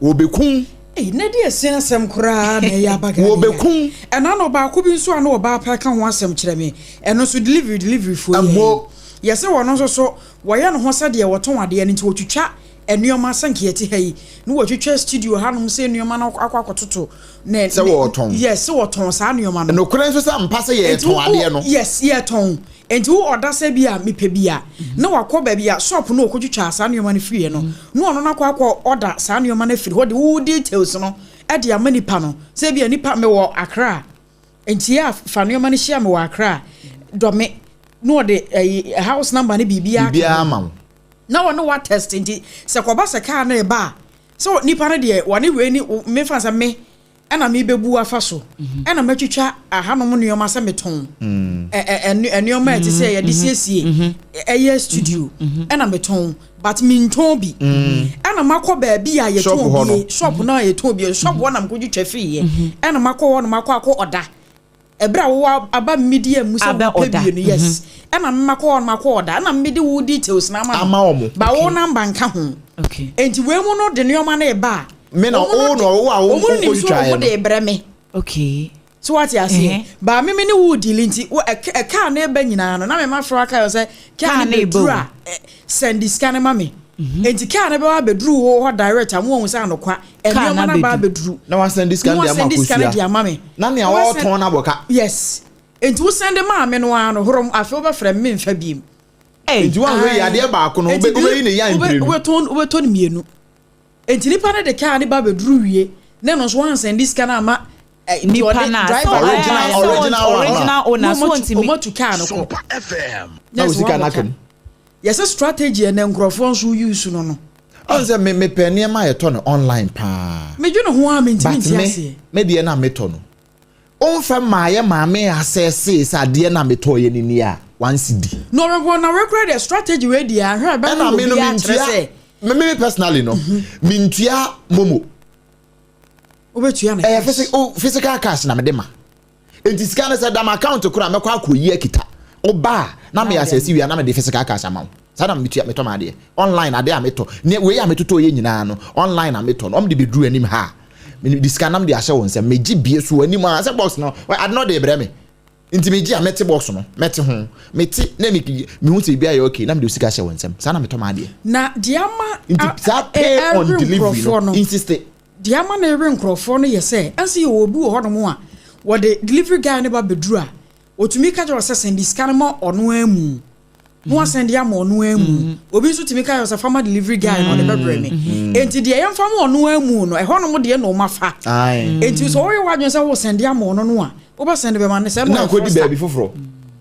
wɔbɛkum. Ei, na de ɛsɛn asɛm koraa na ɛyɛ aba Ghana yi a. Wɔbɛkum. Ɛna na ɔbaako bi nso a na ɔbaa pɛ ka ho asɛm kyerɛ me. Ɛno nso delivery foɔ yi. Ɛmo. Yɛsɛ wɔn nso so wɔyɛ ne ho sɛdeɛ wɔtɔn adeɛ no, nti wɔtwitwa nneɛma sɛ nka yɛte ha yi na wɔtwitwa studio hanom sɛ nneɛma no akɔ akɔtoto ne Sɛ wɔtɔn. Yes, sɛ wɔtɔn saa nneɛma no. Nokorɛ nso sɛ mpa sɛ Nti yɛtɔn adeɛ no. Yes, yɛtɔn. Nti wo ɔda sɛ bi a mepɛ bi a, na wakɔ baabi a shop no ɔkɔtwitwa saa nneɛma no firiɛ no, na ɔno no akɔ ɔda saa nneɛma no afiri hɔ de wo details no ɛde ama nipa no sɛ bi a nipa mewɔ Accra, nti yɛ a fa nneɛma no hyia me wɔ Accra Dɔme, na ɔde ɛyi house number ne biribiara ka biribiara ho. ma wo. Na wɔne wa text, nti sɛ kɔba sɛ kaa no ɛba a, sɛ nipa no deɛ wɔne wei ni, mefa sɛ me ɛna mebɛbu afa so, ɛna mɛtwitwa ahanom nneɛma sɛ metɔn nneɛma a ɛte sɛ yɛde siesie ɛyɛ studio ɛna metɔn, but mentɔn bi, ɛna makɔ baabi a Shop yɛtɔn hɔ no. bie, shop no a yɛtɔn bie, shop hɔ na mekɔtwitwa firiiɛ, ɛna makɔ hɔ no makɔ akɔ ɔda ɛberɛ a wowɔ aba media mu sɛ Aba wopɛ ɔda. bie no. Yes, ɛna mmakɔ hɔ no makɔ ɔda, ɛna mede wo details na ama no. Ama wɔn. Ba wo number nka ho. Enti wei mu no de nneɛma no ɛba a, Me na wɔn no wo na wo a wo wɔn nim so nkotwitwaeɛ wɔn no. de brɛ me. So wate aseɛ? Baa me ne wo deal, nti wo ɛkaa no ɛba nyinaa no na me ma frɛ aka yɛ sɛ kaa Kaa no no ɛba bɛduru o. a, send sika no ma me. Enti kaa no bɛba abɛduru wo hɔ direct a, mo wɔn sɛ anokwa Kaa nneɛma no no aba abɛduru. abɛduru. Na wasend sika no Na de ama wasend sika no de Akosua ama me. na nea Na wasend- ɔretɔn no abɔ ka. Yes, enti wo send maa me no ara no horom, afei wobɛfrɛ me, memfa biem. Hey. Nti wɔn yi adeɛ baako no Enti wobɛyi ne yan mprenu. Wobɛtɔ no mmienu. Enti nipa no de kaa ne ba bɛduru wie na ɛno nso wansend sika no ama nti nipa ɔde na driver so Original- original one. Original owner Na so ntumi. ɔmatu kaa no kɔ. Super FM. Na wo sika no aka mu. Yɛsɛ strategy ɛnɛ nkurɔfoɔ nso use no. Ɔn sɛ me mepɛ nneɛma a yɛtɔ no online paa. Medwe ne ho a mentimi But nte me aseɛ. me deɛ na metɔ no, ɔmfa maayɛ maame asɛse sɛ adeɛ na metɔ yɛ ne ni a 1 cedi. Na ɔrɛnkɔ na wɔkura deɛ strategy wei deɛ ahwɛ a Ɛna ɛbɛma me no obi akyerɛ mentua sɛ me personally no, mentua MoMo. Wobɛtua no ɛyɛ cash. physical, oh, physical cash na mede ma. Nti sika no sɛ dam account kora mɛkɔ akɔyi akita ɔba a na meyɛ asɛse wie a, na mede physical cash ama wo. Saa na metua metɔ ma adeɛ online. Adeɛ a metɔ ne wei a metotɔ yɛ nyinaa no, online na metɔ no. Ɔmo de bɛduru anim ha a, mede sika nam de ahyɛ wo nsɛm, megye bie so anim a sɛ box no ade no de brɛ me. Nti megye a, mɛte box no, mɛte ho, mete na mehu sɛ biribi ayɛ okay na mede sika hyɛ wo nsɛm. Saa na metɔ ma adeɛ. Na deɛ ama Nti saa pay on ɛre delivery nkurɔfoɔ no insist. Deɛ ama no ɛre nkurɔfoɔ no yɛ sɛ ɛnso yɛ wɔ obi wɔ hɔnom a wɔde delivery guy no ba bɛduru a, otumi ka kyerɛ sɛ send sika no ma ɔno amu na wasend ama ɔno amu. Obi nso tumi ka kyerɛ sɛ fama delivery guy no, ɔde bɛbrɛ me. Enti deɛ yɛmfa ma ɔno amu no, ɛhɔnom deɛ na ɔma fa. Enti sɛ wɔyɛ w'adwene sɛ wo send ama ɔno no a, wobɛsend bɛma ne sɛ Na akɔdi baabi foforɔ.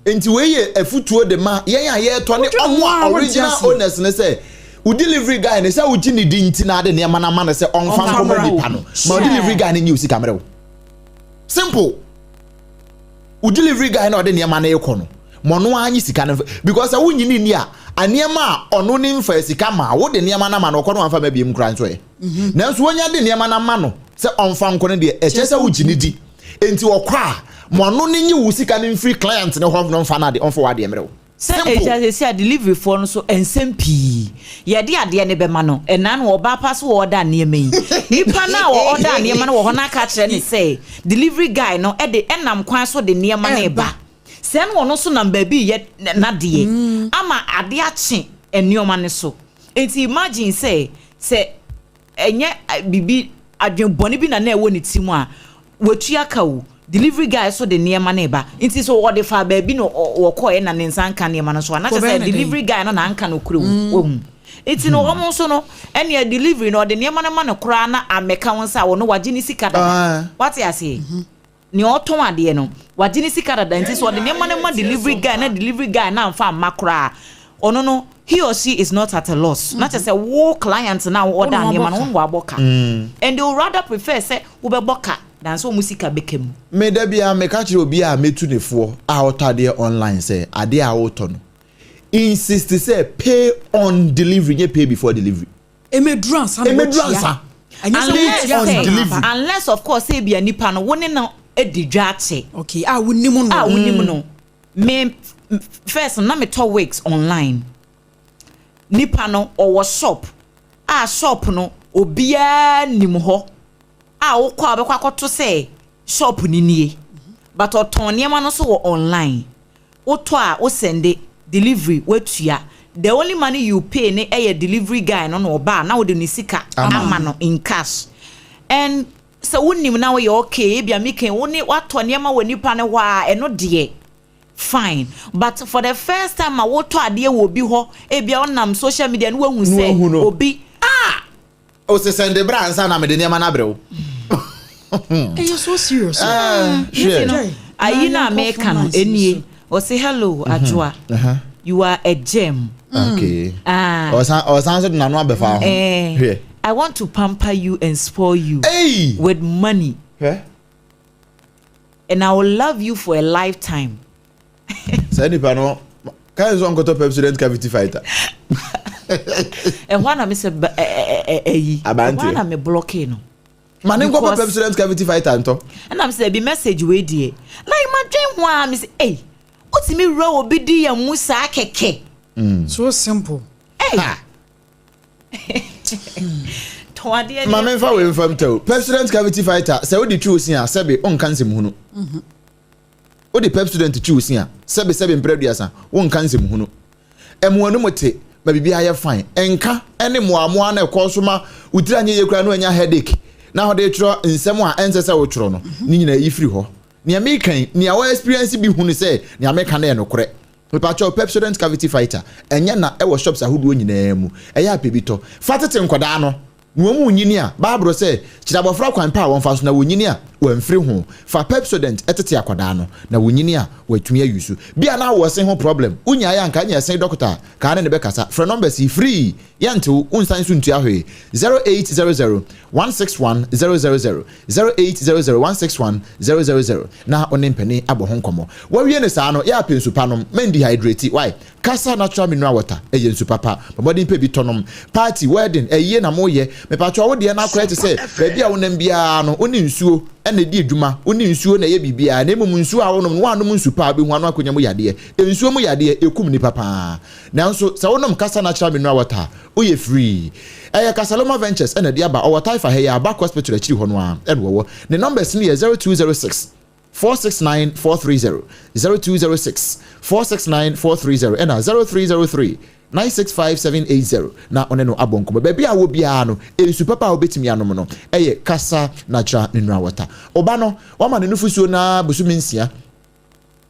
Nti wei yɛ afutuo de ma yɛn a yɛretɔ ne Wotwe ɔmo ho a a wɔnte original aseɛ. owners ne sɛ wo delivery guy ne sɛ wogye ne di nti na ade nneɛma no ama no sɛ ɔmfa Ɔmfa nkɔmɔ mmra wo. nipa no ma wo delivery guy no nye wo sika mmerɛ wo. Simple. Wo delivery guy na ɔde nneɛma no rekɔ no, ma ɔno ara nye sika no because sɛ wonyi ne ni a, nneɛma a ɔno ne mfa sika ma wode nneɛma no ama no, ɔkɔ no wamfa ma biem koraa nso ɛ. Nanso wonya de nneɛma no ama no sɛ ɔmfa nkɔ no deɛ, ɛkyerɛ sɛ wogye ne di. Nti ɔkɔ a, ma ɔno ne nye wo sika no mfiri client ne hɔ no, mfa no ade ɔmfa w'adeɛ mmerɛ wo. Sɛ Simple. ɛgya sɛsi a, delivery foɔ no so nsɛm pii yɛde adeɛ no bɛma no ɛna no ɔbaa pa so wɔɔda nneɛma yi, nipa no a wɔɔda nneɛma no wɔ hɔ no aka kyerɛ ne sɛ delivery guy no ɛde ɛnam kwan so de nneɛma no Ɛba. ɛba sɛ no, ɔno nso nam baabi yɛ n'adeɛ ama adeɛ akye nneɛma no so. Nti imagine sɛ ɛnyɛ bibi adwenbɔne bi na ɛwɔ ne ti mu a watua ka o. Delivery guy so de nneɛma no ba, nti so ɔde fa baabi na wɔkɔɛ na ne nsa nka nneɛma no so a, na kyerɛ sɛ delivery guy no na anka no kure wo wahu. Nti no wɔn nso no, ɛnea delivery no ɔde nneɛma no ma no koraa na amɛka wo nsa a, wɔno wagye ne sika dada. Wate aseɛ? Nea ɔtɔn adeɛ no, wagye ne sika dada, nti sɛ ɔde nneɛma no ma delivery guy na delivery guy na amfa amma koraa, ɔno no he or she is not at a loss. Na kyerɛ sɛ wo client na wo order nneɛma no, wo na wabɔ ka. And they would rather prefer sɛ wobɛbɔ ka than sɛ wɔn sika bɛka mu. Me da biara meka kyerɛ obi a metu ne foɔ a ɔtɔ adeɛ online sɛ, adeɛ a wotɔ no, insist sɛ pay on delivery, nye pay before delivery. Emeduru ansa na Emeduru watua. Ansa. Ɛnyɛ sɛ Unless wotua on sɛ delivery. Unless of course sɛ ebia nipa no wo ne no adi dwa akyɛ. Okay, a wonim no. A wonim no. Me first na metɔ wigs online. Nipa no ɔwɔ shop a shop no obiara nim hɔ a wokɔ a wobɛkɔ akɔto sɛ shop ni nie, but ɔtɔn nneɛma no nso wɔ online. Wotɔ a, wosend delivery, watua. The only money you pay ne ɛyɛ delivery guy no na ɔba a na wode ne sika ama no in cash. And sɛ wonim na woyɛ okay, ebia meka wo ne watɔ nneɛma wɔ nipa no hɔ a, ɛno deɛ fine. But for the first time a wotɔ adeɛ wɔ obi hɔ, ebia wonam social media no wahu Na wahu sɛ no. obi O sɛ send bra ansa na mede nneɛma no abrɛ wo. Ɛyɛ so serious. Ah, nti no hwɛ. Ayi na Na yɛnkɔ meka no phone lines no enie. Ɔse, "Hello Adwoa, you are a gem." Ah. Ɔsan so de n'ano abɛfa ho. Hwɛ. "I want to pamper you and spoil you Hey! with money Hwɛ. and I will love you for a lifetime." Saa nipa no kan nso nkɔtɔ Pepsodent Cavity Fighter. Ɛhɔ a na me sɛ ba ɛ ɛ ɛyi. Aberanteɛ. Ɛhɔ a na me block no. Ma ne nkɔpɛ Because Pepsodent Cavity Fighter ntɔ. Ɛna me sɛ ebi message wei deɛ na ma dwen ho a, me sɛ, ɛy, wotumi wura obi di yɛn mu saa kɛkɛ? So simple. Ɛy, tɔn adeɛ Ma deɛ. memfa wei mfa mtɛw. Pepsodent Cavity Fighter, sɛ wode twi wo sin a, sɛbe wonka nsɛm hunu. Wode Pepsodent twi wo sin a, sɛbe sɛbe mprɛ 30, wonka nsɛm hunu. Ɛmoa no mu te ma biribiara yɛ fine. Ɛnka ne mmoamoa na ɛkɔ so ma wo tiri anyɛ yie koraa na wanya headache na wode twerɛ nsɛm a ɛnsɛ sɛ wotwerɛ no ne nyinaa yi firi hɔ. Nea meka yi, nea wɔ experience bi hu no sɛ nea meka no yɛ nokorɛ. Mepakyɛw, Pepsodent Cavity Fighter, ɛnyɛ na ɛwɔ shops ahodoɔ nyinaa mu. Ɛyɛ apɛ bi tɔ. Fa tete nkwadaa no na wɔn mu nyini a, Bible sɛ, kyerɛ abɔfra kwan pa a wɔmfa so na wɔnyini a, wɔamfiri ho. Fa Pepsodent tete akwadaa no na wɔnyini a, wɔatumi ayi so. Bi a na wɔ se ho problem, wonyaeɛ a anka nyɛ se dɔkota a, kaa ne ne bɛkasa. Frɛ numbers yi free, yɛntew, wonsan so ntua hwee: 0800 161 000, 0800 161 000, na wo ne mpanin abɔ ho nkɔmmɔ. Wɔawie no saa no, yɛ apɛ nsu pa nom, men dehydrate. Why? Kasa Natural Mineral Water ɛyɛ nsu papa. Bɔ mmɔden pɛ bi tɔ nom. Party, wedding, ɛyie na moyɛ. Mepatwa wo deɛ no akɔyɛ te sɛ baabi a wonam biara no, wo ne nsuo ɛna ɛdi adwuma, wo ne nsuo na ɛyɛ biribiara. Na mmom nsuo a wonom no, woanom nsu pa a, wobɛhu ano akɔnya mu yadeɛ. Nsuo mu yadeɛ, ɛkum nipa paa. Nanso sɛ wonom Kasa Natural Mineral Water a, woyɛ free. Ɛyɛ Kasaloma Ventures ɛna ɛde aba. Ɔwɔ Taifa ha yi a, Back Hospital akyiri hɔ no ara ɛna wɔwɔ. Ne numbers no yɛ 0206 469 430, 0206 469 430, ɛna 0303 965 780, na ɔne no abɔ nkɔmmɔ. Baabi a wɔ biara no, nsu papa a wobɛtumi anom no ɛyɛ Kasa Natural Mineral Water. Ɔba no, wama ne nufusuo naa bosome 6,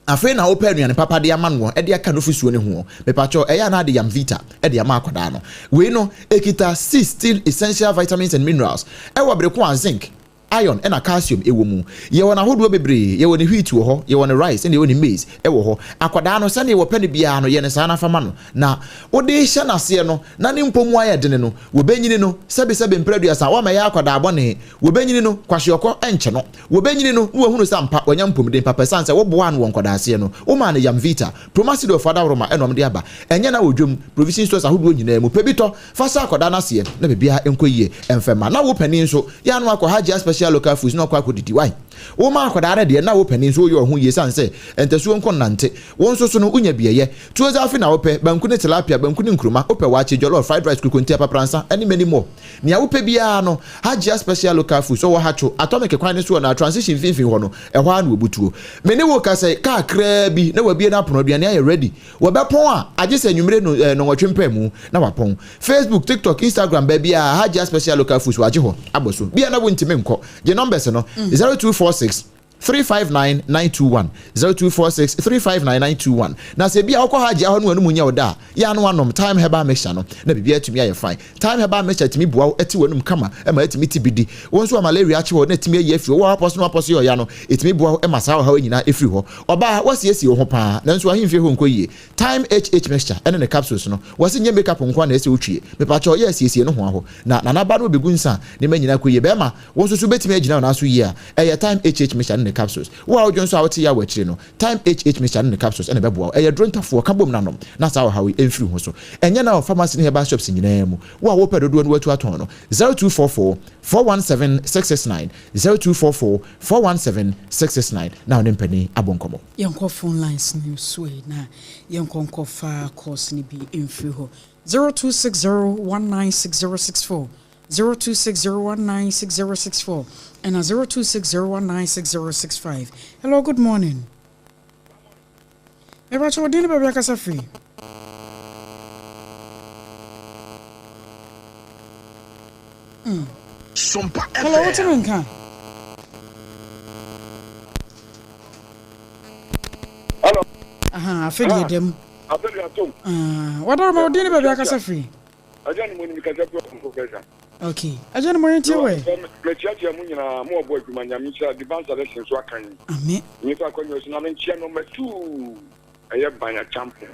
afei na wopɛ anuane papa de ama no ɛde aka nufusuo no ho. Mepakyɛw, ɛyɛ a na ade Yam Vita ɛde ama akwadaa no. Wei no ekita 16 essential vitamins and minerals ɛwɔ bere ko a zinc, iron ɛna calcium ɛwɔ mu. Yɛwɔ n'ahodoɔ bebree. Yɛwɔ ne wheat wɔ hɔ, yɛwɔ ne rice, ɛna yɛwɔ ne maize ɛwɔ hɔ. Akwadaa no, sɛdeɛ wɔpɛ no biara no, yɛ ne saa nafa ma no na wode hyɛ n'aseɛ no na ne mpɔ mu ayɛ dene no, wɔbɛnyini no, sɛbesɛbe mprɛ 30, wama ɛyɛ akwadaa bɔne, wɔbɛnyini no, kwahyeɔkɔ ɛnkyɛ no. Wɔbɛnyini no na wɔahunu sɛ ampa wanya mpɔmuden papa, ɛsiane sɛ woboaa no wɔ nkɔdaaseɛ no. Womaa no Yam Vita. Promasidor Fadaworoma ɛna ɔmde aba. Ɛnyɛ na wɔ dwam, provision stores ahodoɔ nyinaa mu. Pɛ bi tɔ, fa hyɛ akwadaa no aseɛ na biribiara nkɔ yie. Ɛmfɛ ma na wo panin nso, yɛ ano akɔ Hajia Special Local Foods na ɔkɔ akɔdidi. Wai? Woma akwadaa no deɛ na wo panin nso woyɛ ɔho yie, ɛsiane sɛ ntasuo nko nnante. Wo nso so no, wonya bi ɛyɛ. Tuo zaafi na wopɛ, banku ne tilapia, banku ne nkruma, wopɛ waakye, jollof, fried rice, kokonte, apapransa, ɛne many more. Nea wopɛ biara no, Hajia Special Local Foods, ɔwɔ Hatcho, Atomic kwan no so wɔ na transition mfimfini hɔ no, ɛhɔ ara na wɔbutuo. Me ne wo kasa yi, kaa kraa bi na wabue n'apono, aduane ayɛ ready. Wɔbɛpɔn a, agye sɛ anwummere no eh, nnɔnwɔtwe mpaemu na wapɔn. Facebook, TikTok, Instagram, baabiara, Hajia Special Local Foods, wagye hɔ abɔ so. Bia na wontumi nkɔ. Gye numbers no, 0246. 359 921, 0246 359 921. Na sɛ ebia wokɔ Hajj hɔ no w'anum nyɛ wo dɛ a, yɛ a na woanom Thyme Herbal Mixture no na biribiara atumi ayɛ fine. Thyme Herbal Mixture tumi boa wo te w'anum kama ma atumi te bi di. Wo nso a malaria akye wo na atumi ayi afiri hɔ, wo a w'apɔ so na w'apɔ so yɛ ɔya no, ɛtumi boa wo ma saa ɔhaw yi nyinaa firi hɔ. Ɔbaa, woasiesie wo ho paa, nanso w'ahemfie hɔ nkɔ yie. Thyme HH Mixture ne ne capsules no, wɔse nyɛ makeup nko ara na ɛsɛ sɛ wotwie. Mepakyɛw, yɛ asiesie no hoa hɔ na Nana ba no bɛgu nsa a, nneɛma nyinaa kɔ yie. Bɛrima, Wo nso so wobɛtumi agyina wo nan so yie a, ɛyɛ Thyme HH Mixture ne ne capsules. Wo a wodwo nso a wote yaw wɔ akyire no, Thyme HH Mixture ne ne capsules na ɛbɛboa wo. Ɛyɛ aduro ntafoɔ, ka bom na nom, na saa ɔhaw yi mfiri wo ho so. Ɛnyɛ na wɔ pharmacy ne herbal shops nyinaa mu. Wo a wopɛ dodoɔ na woatu atɔn no, 0244 417 669, 0244 417 669 na wo ne mpanin abɔ nkɔmmɔ. Yɛnkɔ phone lines no so ɛ na yɛnkɔ nkɔfa calls no bi mfiri hɔ. 0260 196064. 0260196064 ɛna 0260196065. Hello, good morning. Mepakyɛ wo din ne baabi akasa firi. Mm. Hello, wote me nka? Hello. Aha, afe deɛ dɛm. Afe deɛ atom. Ah, wadaro ma wo din ne baabi akasa firi. Agya ne mo nim kasa kura mo professor. Ok agya ne mo yɛn tie wɛ. Mekyia kyia mo nyinaa mo ɔbɔ adwuma Nyame nhyira divine selection so aka yi. Amen. Me fa akwanwa so na me nkyia number 2 ɛyɛ ban achampon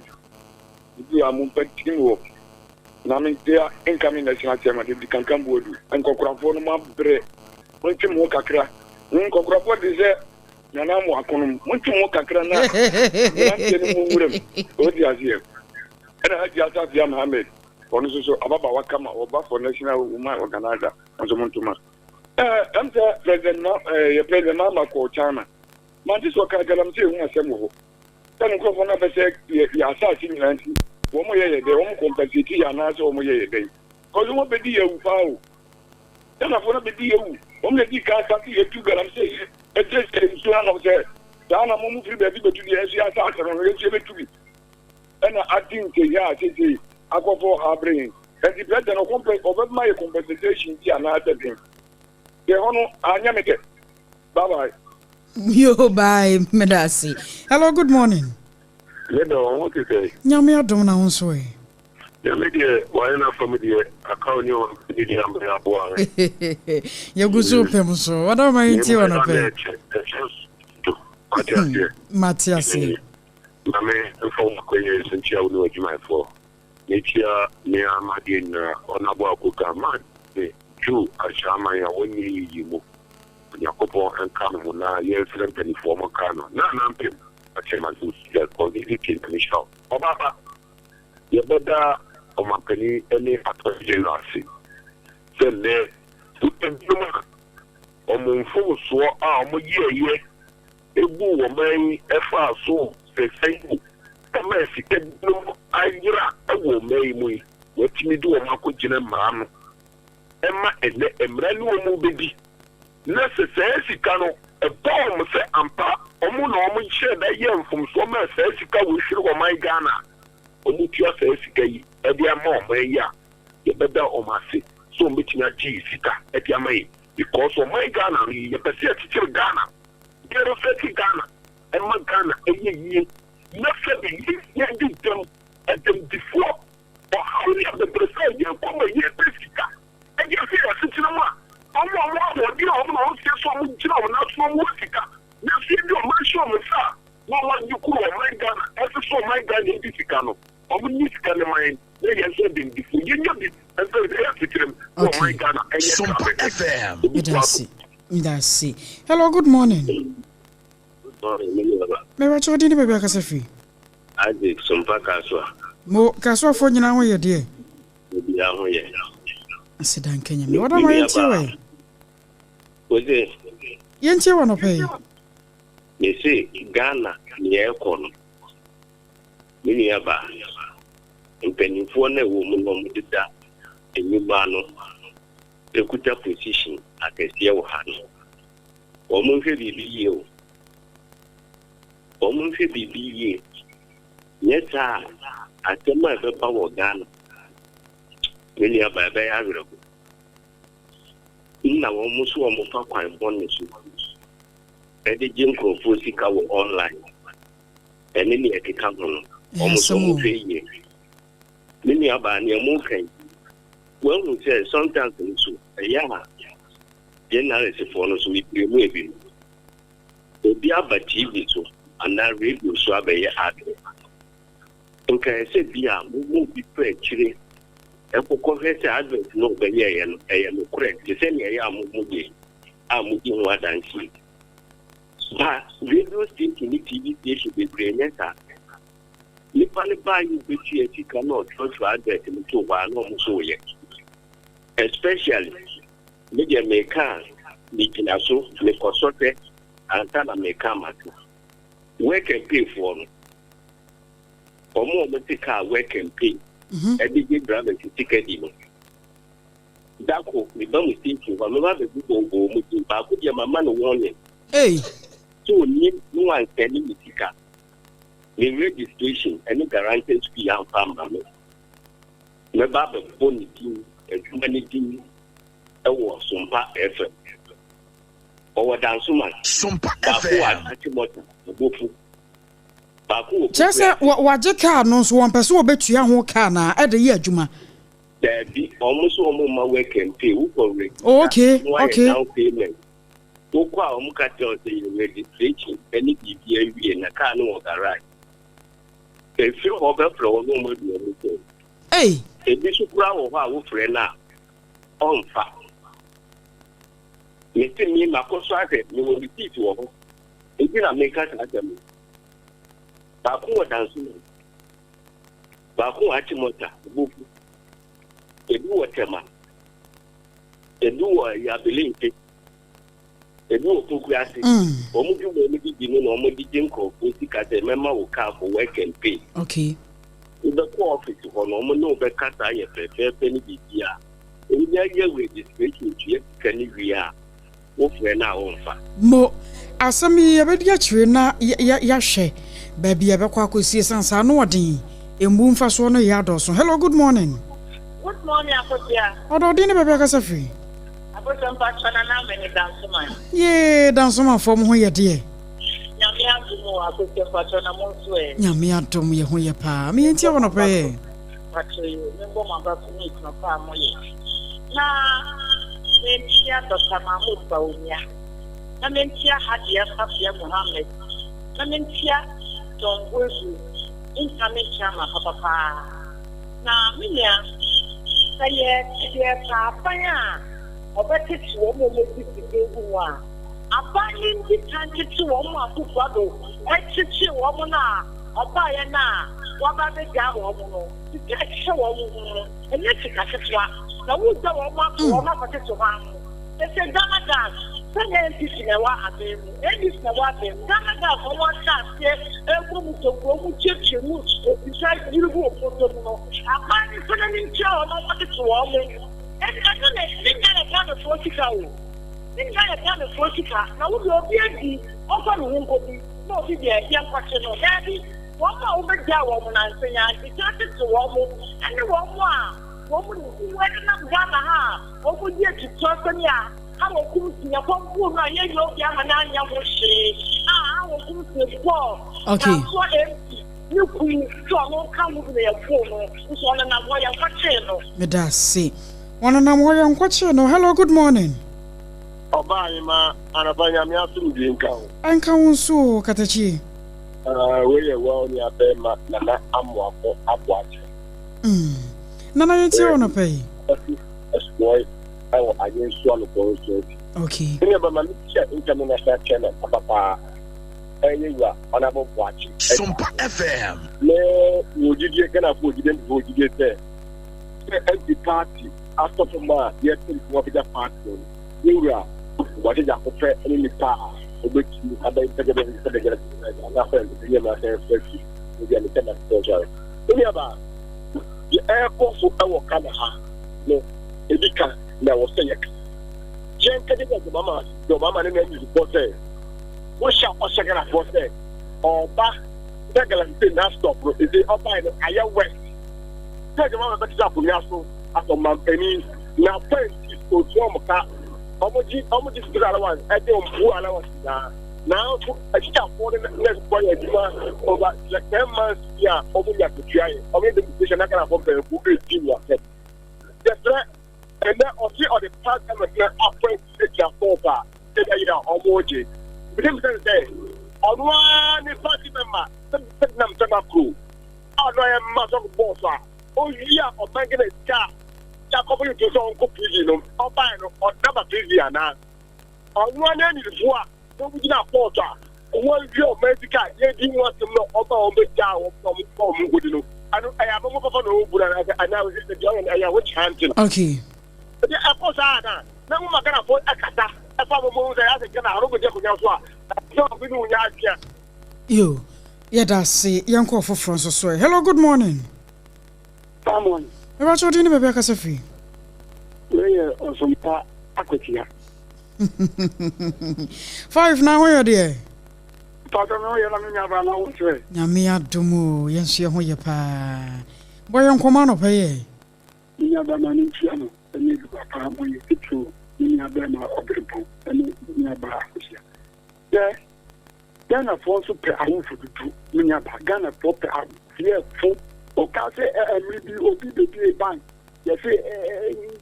ebi a mo mpa team work na me nkyia incoming national chairman de di kankan buodu nkɔkorafoɔ no mo abrɛ mo ntwe mo ho kakra nkɔkorafoɔ de sɛ nana mo akonom mo ntwe mo ho kakra na mmeranteɛ no mo nwuram ɔdi aseɛ ɛna Hajji Asafia Mohammed Ɔno nso so ababaawa kama ɔba for national woman organizer nso mo ntoma. Ɛɛ ɛm sɛ president ma ɛɛ yɛ president Mahama kɔɔ China. Mante sɛ ɔkaa galamsey ho asɛm wɔ hɔ. Sɛ ne nkurɔfoɔ no abɛsɛ yɛ yɛ asaase nyinaa nti wɔn yɛ yɛ dɛn wɔn compensate yɛ anaasɛ wɔn yɛ yɛ dɛn. Cause wɔn abɛdi yɛ awu paa o. Chinafoɔ no abɛdi yɛ awu. Wɔn na edi kan start yɛ tu galamsey yɛ ɛsiesie nsuo ano sɛ saa na mo mo firi baabi bɛtu deɛ ɛnso yɛ asaase no no yɛn nso yɛbɛtu bi. ɛna adi nsɛyɛ a seesei akɔfɔ ɔhaw abrɛ yɛn. Ɛnti president no ɔkɔmpɛ ɔbɛma yɛ compensation bi anaasɛ den? Deɛ ɛhɔ no anyɛ me dɛ. Bye bye. Yoo bye meda ase. Hello good morning. Me dɔ, wo ho te sɛn? Nyame adom na wo nso ɛ? Nyame deɛ wayɛ n'afa mu deɛ aka wo ne ɔmampanin deɛ ama yɛ aboa ho. Yɛgu so pem so. Ɔdɔ ma yɛntie wɔ anɔpa yi. Ɛkyɛ so. Wate aseɛ? Mate aseɛ. Ma me mfa wo akwannya yi so nkyia wo ne w'adwumayɛfoɔ. Mekyia me ara m'adeɛ nyinaa, Ɔnabo Akoka, Maame Joe Ahyɛaman a wɔnyɛ yiye mu. Onyankopɔn nka no ho na yɛnsrɛ mpaninfoɔ wɔn nka no. Nana Mpem, Akyerɛma Nsuo Kɔnhene Tie Nyame nhyira wo. Ɔbaa pa, yɛbɛda Ɔmanpanin ne Attorney General ase sɛ nnɛ nnipa binom a wɔn mfomsoɔ a wɔyɛeɛ Ebuu ɔman yi faa so fɛfɛ yi maa sika binom ayera wɔ ɔman yi mu yi, wɔatumi de wɔn akɔgyina mmara ano ma ɛnnɛ mmara ne wɔn rebɛdi. Na sɛ saa sika no ɛba wɔn sɛ ampa wɔn na wɔn hyɛɛ da yɛɛ mfomsoɔ maa saa sika wei hwere ɔman Ghana a, wɔtua saa sika yi de ama ɔman yi a, yɛbɛda wɔn ase sɛ wɔbɛtumi agye yɛn sika de ama yɛn because ɔman Ghana no yɛpɛ sɛ yɛkyekyere Ghana. Yɛ reflect Ghana ɛma Ghana ɛyɛ yie na sɛbi yɛ yɛdi dɛm ɛdɛmdifoɔ ɔhaw ne abɛbrɛsɛ a yɛkɔ ma yɛpɛ sika ɛde ahwɛ yɛn asetena mu a wɔn a wɔn ahoɔden a wɔn na wɔn seɛ so wɔn gyina wɔn nan so na wɔn wɔ sika nanso yɛde ɔman hyɛ wɔn nsa a na wɔn agye koro ɔman Ghana ɛsɛ sɛ ɔman Ghana ɛdi sika no wɔn nyi sika no ma yɛn na yɛn nso ɛdɛmdifoɔ yɛnya bi ɛmfa nhwɛ yɛn asetena mu na ɔman Ghana ɛnyɛ Sompa krabɛhwɛ FM. obi Meda toa ase. so. Meda ase. Hello, good morning. Good morning, me nua ba. Mepakyɛ wo din ne baabi akasa firi? Isaac Sompa Kasoa. Mo, Kasoafoɔ nyinaa ho yɛ deɛ? Obiara ho yɛ. Aseda nka Nyame. Me Wɔda ma nua yɛntie ba. wɔ ɛ. Wose? Yɛntie wɔ anɔpa yi. Mese Ghana nea ɛkɔ no, me nua ba, mpaninfoɔ no a ɛwɔ mu no wɔn deda nnwuma ano. ɛkuta position akɛseɛ wɔ ha no, wɔn nhwɛ biribi yie o. Wɔn nhwɛ biribi yie. Nyɛ saa a, asɛm a ɛbɛba wɔ Ghana, me nua ba, ɛbɛyɛ awerɛho. Nna wɔn nso wɔn fa kwan bɔne so. de gye nkurɔfoɔ sika wɔ online ɛne nea ɛkeka ho no, Ɛyɛ wɔn nso asɛm o. wɔhwɛ yie. Me nuabaa, nea moreka yi, woahu sɛ sometimes nso ɛyɛ a journalistfoɔ no nso mepie mu ebinom. Obi aba TV so anaa radio so abɛyɛ advert. Nka ɛsɛ bi a mo mu bi kɔ akyire kɔkɔhwɛ sɛ advert no a ɔbɛyɛeɛ no ɛyɛ nokorɛ te sɛ nea ɛyɛ a mo mo yɛ yi a modi ho adanseɛ. Ba radio station ne TV station bebree nyɛ saa. Nipa no baa yi obetua sika na ɔtwerɛtwerɛ advert no too hɔ a na wɔn nso reyɛ. Especially me deɛ meka a megyina so mekɔsɔ hwɛ ansa na meka maka. Work and pay foɔ no wɔn a wɔte kaa work and pay ɛde gye drivers sika di no dako meba mu station hɔ a meba bɛbobɔ wɔn din baako deɛ mama no warning Ei. sɛ onim na wansɛne me sika me registration ɛne guarantors fee amfa amma me mɛba abɛbɔ ne din adwuma ne din ɛwɔ Sompa FM ɔwɔ Dansoman Sompa baako wɔ FM. Achimota Abofu baako wɔ Kyerɛ sɛ Pokuase. wagye kaa no nso wɔmpɛ sɛ wɔbɛtua ho kaa na ɛde yɛ adwuma. Daabi, wɔn nso wɔn mma work and pay. Wokɔ register Oh, okay, na wayɛ okay. down payment. Wokɔ a wɔn ka kyerɛ wo sɛ yɛ registration ne biribi awie na kaa no wɔ garage. Efiri hɔ bɛfrɛ wɔn na wɔn adi wɔn sɛ. Ei. Ebi nso koraa wɔ hɔ a wofrɛ no a ɔmfa. Mese me makɔ so ahwɛ mewɔ receipt wɔ hɔ. Nti na meka saa asɛm no. Baako wɔ Dansoman, baako wɔ Achimota, Obofu, ebi wɔ Tema, ebi wɔ Yabelente, ebi wɔ Pokuase. Wɔn dwuma a wɔde di no na wɔde gye nkurɔfoɔ sika sɛ mɛma wo car for work and pay. Okay. Wobɛkɔ office hɔ no, wɔn ne wo bɛkasa ayɛ fɛfɛɛfɛ ne biribiara. Wonya yɛ registration tua sika no wie a, wofrɛ no a ɔmfa. Mo, asɛm yi yɛbɛdi akyire na yɛahwɛ baabi a ɛbɛkɔ akɔsi ɛsiane sɛ ano ɔden, mmu mfasoɔ no yɛ adɔɔso. Hello, good morning. Good morning Akosua. Ɔdɔ ɔden ne baabi akasa firi. Akosua mpakyɛ na na mene Dansoman. Yee Dansomanfoɔ mo ho yɛ deɛ. Nyame adom o Akosua mpakyɛ na mo nso ɛ. Nyame adom yɛ ho yɛ paa. Me yɛntie wɔ nɔpɛ yɛ. Mpakyɛ yi me bɔ mo aba so ne adwuma pa a mo yɛ. Na menkyia Dɔkta Mahmood Bawumia, na menkyia Hajiya Safiya Mohammed, na menkyia John Boadu, incoming chairman papa paa. Na me nua, sɛ yɛ yɛpɛ aban a ɔbɛkyekye wɔn a wɔadi sika agu ho a, aban no ndi kan kyekye wɔn a Akufo-Addo kyekyee wɔn no a ɔbaeɛ no a waba abɛgyaa wɔn no, sika a ɛhyehyɛ wɔn ho no. Ɛnyɛ sika ketewa na wogya wɔn ato wɔn akɔtete hɔ ano. Sese Ghana Gas sɛ nyɛ NPP na ɛwɔ aban mu, NDC na ɛwɔ aban mu. Ghana Gas wɔn ahyɛ aseɛ ɛrebɔ mu tokuro, wɔn tuatua mu sika yiri gu wɔn bɔtɔ mu no, aban no nsa n'ani ntua wɔn na wɔatete wɔn. Ɛno na ne nyinaa yɛ Ghanafoɔ sika o. Ne nyinaa yɛ Ghanafoɔ sika na wo deɛ obi adi ɔmfa ne ho nkɔdi na obi deɛ yɛnkɔkye no. Daabi. Wɔn a wobegyaa wɔn nnansa yi ara de kan tete wɔn ne wɔn a wɔn nenam Ghana ha a wɔdi atuturasɛm yi a Harold Kumsi ɛkɔm buu no a yɛnyɛ obi ama no anyɛ ho hwee a Harold Kumsi bɔɔ Kasoa MP ne kunu sɛ ɔno nka ho bi na yɛpoo no nso ɔnenam hɔ yɛnkɔkyee no. Meda ase. Wɔnenam hɔ yɛnkɔkyee no. Hello, good morning. Ɔbaa anapa Nyame asomdwie nka wo. Ɛnka wo nso o, Katakyie. Ah, wei yɛ wa onua bɛrima Nana Amoako Aboagye. Mm. Nana yɛn tie wɔ nɔpɛ yi. Ɔsi ɛsoɔe ɛwɔ Ayensu anɔpɔ nso akyi. Okay. Sɛnea bɛma me tia incoming national chairman papa paa ɛyɛ wura Honorable Boakye. Sompa FM. Ne wɔ gyidie Ghanafoɔ wɔ gyidie mpefo wɔ gyidie sɛ sɛ MP party asɔ fam a yɛte mfo apagya party no yɛwura Boakye Gyakopɛ ne nipa a obetumi abɛn pɛgɛbɛgɛ Nuabaa, deɛ ɛrekɔ so wɔ Ghana ha no, ebi ka na ɛwɔ sɛ yɛka. Yɛnka de na Mama Dɔmama ne n'anyifoɔ sɛ wohyɛ a ɔhyɛ Ghanafoɔ sɛ ɔba sɛ galamsey na stop no ɛsɛ ɔbae no ayɛ west sɛ Dɔmama bɛtete akonnwa so asɔ mampanin na appointees otua wɔn ka wɔn gye wɔn gye sika allowance ɛde wɔn poor allowance nyinaa. Nanso atikyafoɔ ne nɛɛsefoɔ ayɛ adwuma over 10 months ni a wɔn nya akatua yɛ. Wɔn yɛ demonstration na Ghanafoɔ mpanyinfoɔ redi wɔn atɛm. Yɛsrɛ ɛnɛ ɔse ɔde past members no appoint agyina court a ɛda yere a wɔregye. Bisa bisa no sɛ ɔno ara ne party member Sedinam Tamaklo a ɔno ayɛ MASOC boss a owia ɔman Ghana sika a yɛakɔbɔ no tuo sɛ ɔnkɔ prison no ɔbae no ɔde ba prison anaa? Ɔno ara n'animfo a na wɔgyina kɔɔto a wɔawia ɔman sika a yɛredi ho asɛm no a ɔma wɔbɛgyaa wɔn na wɔn wɔn nkɔdi no, ɛno ɛyɛ amammuo papa na ɔrebu no anaasɛ anaa deɛ ɔyɛ no ɛyɛ witch hunting? Okay. Nti ɛkɔ saa a na na moma Ghanafoɔ ɛkasa ɛfa mo ho sɛ asɛ Ghana ano bɛdi akonnwa so a ɛsɛ obi ne wo nya adwene a. Yo, yɛda ase. Yɛnkɔ ɔfoforɔ nso so ɛ. Hello, good morning. Good morning. Mepa kyɛw din ne baabi akasa firi. Wei yɛ Ɔsompa Akwatia. 5 na ho yɛ deɛ. Pàtó mi ho yɛ na mi nua ba na wo nso ɛ. Nyame adom o, yɛn nso yɛ ho yɛ paa. Bɔ yɛn nkɔmɔ anɔpa yi ɛ. Me nua bɛrima no ntua no ne adwuma paa moyɛ titiriw me nua bɛrima ɔberempɔn ne me nua baa Akosua. Hwɛ Ghanafoɔ nso pɛ awofo dodo me nua baa Ghanafoɔ pɛ awofoɔ wokaa sɛ mmere bi obi bɛbie bank yɛse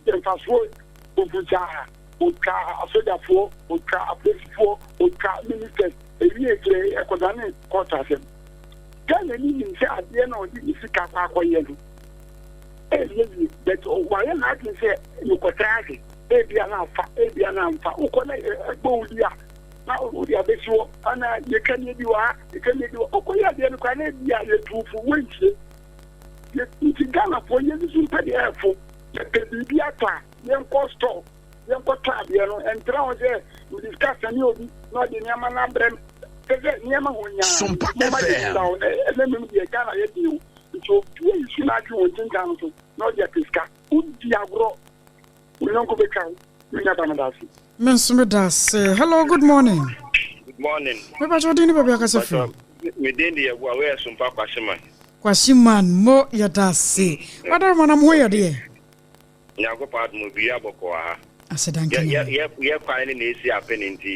mfasoɔ gugu saa otwa asogyafoɔ otwa apolisifoɔ otwa ministers ewie akyire ɛkɔdane kɔɔto asɛm. Ghana ni nim sɛ adeɛ na ɔde ne sika akɔ akɔyɛ no ɛnyɛ yie but wayɛ n'adwene sɛ mekɔtaa ahwɛ ebia na afa ebia na amfa wokɔ na ɛbɔ wo di a na wode abɛsi hɔ ana yɛtwa ne bi wɔ ha yɛtwa ne bi wɔ wokɔyɛ adeɛ no koraa na ebia yɛtu fo woantie nti Ghanafoɔ yɛsusu mpɛ deɛ ɛfo yɛpɛ biribi atɔ a yɛnkɔ store yɛnkɔtɔ adeɛ no ɛntra ho sɛ mede sika sɛne obi na ɔde nneɛma no abrɛ me sɛ sɛ nneɛma ho nyaa moma yɛnda wo ɛnɛ mmom deɛ Ghana yɛ den o nti obi ayi so n'adwene wɔ ntentan no so na ɔde apɛ sika wodi agorɔ wo yɔnko bɛtwa wo me nua ba meda ase. Me nso meda ase. Hello, good morning. Good morning. Me pacho din ne baabi akasa firi. Me din de Yeboah, wei yɛ Sompa Kwashiman. Kwashiman mo yɛda ase. Wadaroma na mo ho yɛ deɛ. Nyankopɔn adom obiara bɔkɔ wɔ ha. Aseda nka Nyame. Yɛ kwan no na esi afe no nti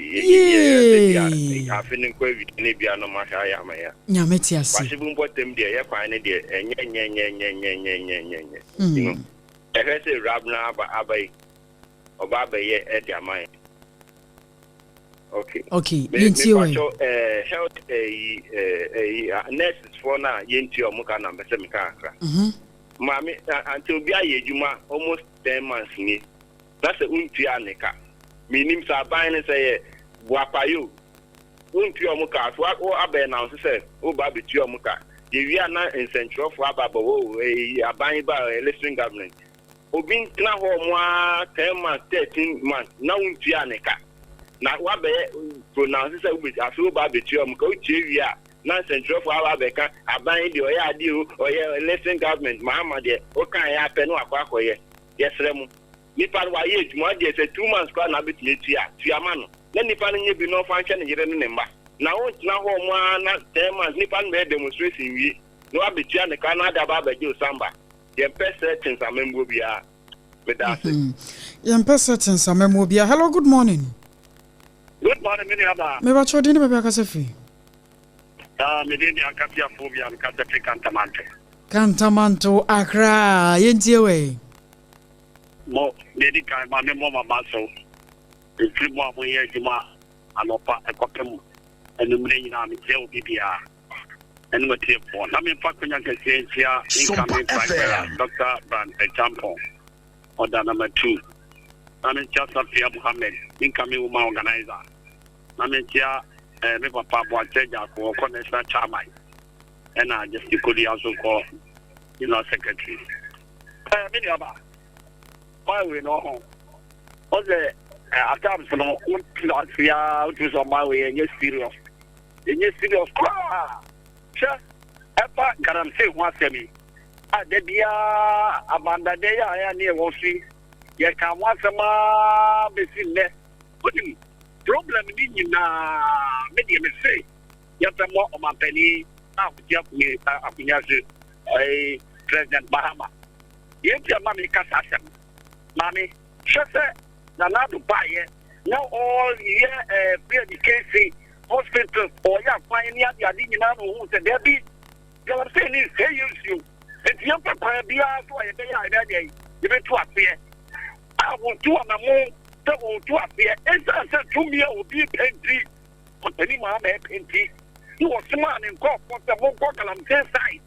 yɛ afe no nkɔ awie na ebia no mahwɛ ayɛ ama yɛ. Nyame te ase. Kwashibu mpɔtam deɛ yɛ kwan no deɛ ɛnyɛ nyɛ nyɛ nyɛ nyɛ nyɛ nyɛ nyɛ nyɛ. Nti no ɛhwɛ sɛ Awurab no aba aba yi ɔba abɛyɛ ɛde ama yɛn. Okay. Okay, yɛntie wɔ yi. Eh, health eh, eh, eh, nurses foɔ no a yɛntua ɔmo ka na mpɛ sɛ meka kakra. Maame, ante obi ayɛ adwuma almost 10 months nie na sɛ wontua ne ka. Menim sɛ aban no sɛ yɛ boapae o, wontua ɔmo ka. So wo abɛ announce sɛ woba abɛtua ɔmo ka. Yɛwie a na nsɛntwerɛfoɔ aba abɔ o, eh, aban yi ba, eh, listening government. Obi ntena hɔ ɔmo ara 10 months, 13 months na wontua ne ka. Na wabɛyɛ pronounce sɛ wobɛ, afei woba abɛtua ɔmo ka. Wotua wie a, na nsɛntwerɛfoɔ aba abɛka aban yi deɛ ɔyɛ adeɛ o, ɔyɛ listen government, Mahama deɛ wokaeɛ ara pɛ na wakɔ akɔyɛ. Yɛsrɛ mo, nipa no wayɛ adwuma, ɔdeɛ sɛ 2 months koraa na wobɛtumi atua a, tua ma no na nipa no nyɛ bi na ɔmfa nhwɛ ne yere ne ne mma. Na wontena hɔ ɔmo ara na 10 months nipa no bɛyɛ demonstration wie na wabɛtua ne ka na ade aba abɛgye wo samba. Yɛmpɛ settings amammuo biara. Meda ase. Yɛmpɛ settings amammuo biara. Hello, good morning. Good morning, me nua baa. Mepa kyɛw din ne baabi akasa firi. Ah, me din de Ankasia Phobia, me kasa firi Kantamanto. Kantamanto, Accra, yɛntie wɛ. Mo, deɛ di kan ma me mmɔ maba so. Mfiri mo a moyɛ adwuma anɔpa ɛkɔpem anwummerɛ nyinaa mekyia obi biara ɛne matiefoɔ. Na memfa kwanya kɛseɛ nkyia incoming flag bearer Dr. Brand Acheampong, ɔda number 2. Na menkyia Safia Mohammed, incoming woman organizer. Na menkyia eh, me papa Boakye Agyarko, ɔkɔ national chairman. Ɛna Justin Kodua nso kɔ general secretary. Eh, me nuaba, ɔman wei no ɔho. Ɔsɛ eh, at times no, wotena ase a, wotumi sɛ ɔman wei ɛnyɛ serious. Ɛnyɛ serious koraa. Hwɛ, ɛfa galamsey ho asɛm yi, a da biara abandadɛ yi a ɛyɛ ne ɛwɔ so yi, yɛka ho asɛm ara bɛsi nnɛ. Wonim, problem ne nyinaa, me deɛ mese yɛmfɛ mmɔ ɔmampanin a ɔte akonnwa so, ɛɛ, President Mahama. Deɛ nti a ma meka saa asɛm no, maame, hwɛ sɛ Nana Addo baeɛ na ɔyɛ free education. Hospitals, ɔyɛ akwan ne ade ade nyinaa na ohuu sɛ daabi, galamsey ne nsɛe yɛn nsuo. Enti yɛmfa kwan biara so a yɛbɛyɛ a yɛbɛyɛ dɛn? Yɛbɛtu aseɛ. A wɔtu anamo sɛ wɔretu aseɛ ɛsiane sɛ tumi a obi pɛ nti, ɔpanin Mahama ɛpɛ nti, na wɔsomaa ne nkurɔfoɔ sɛ monkɔ galamsey site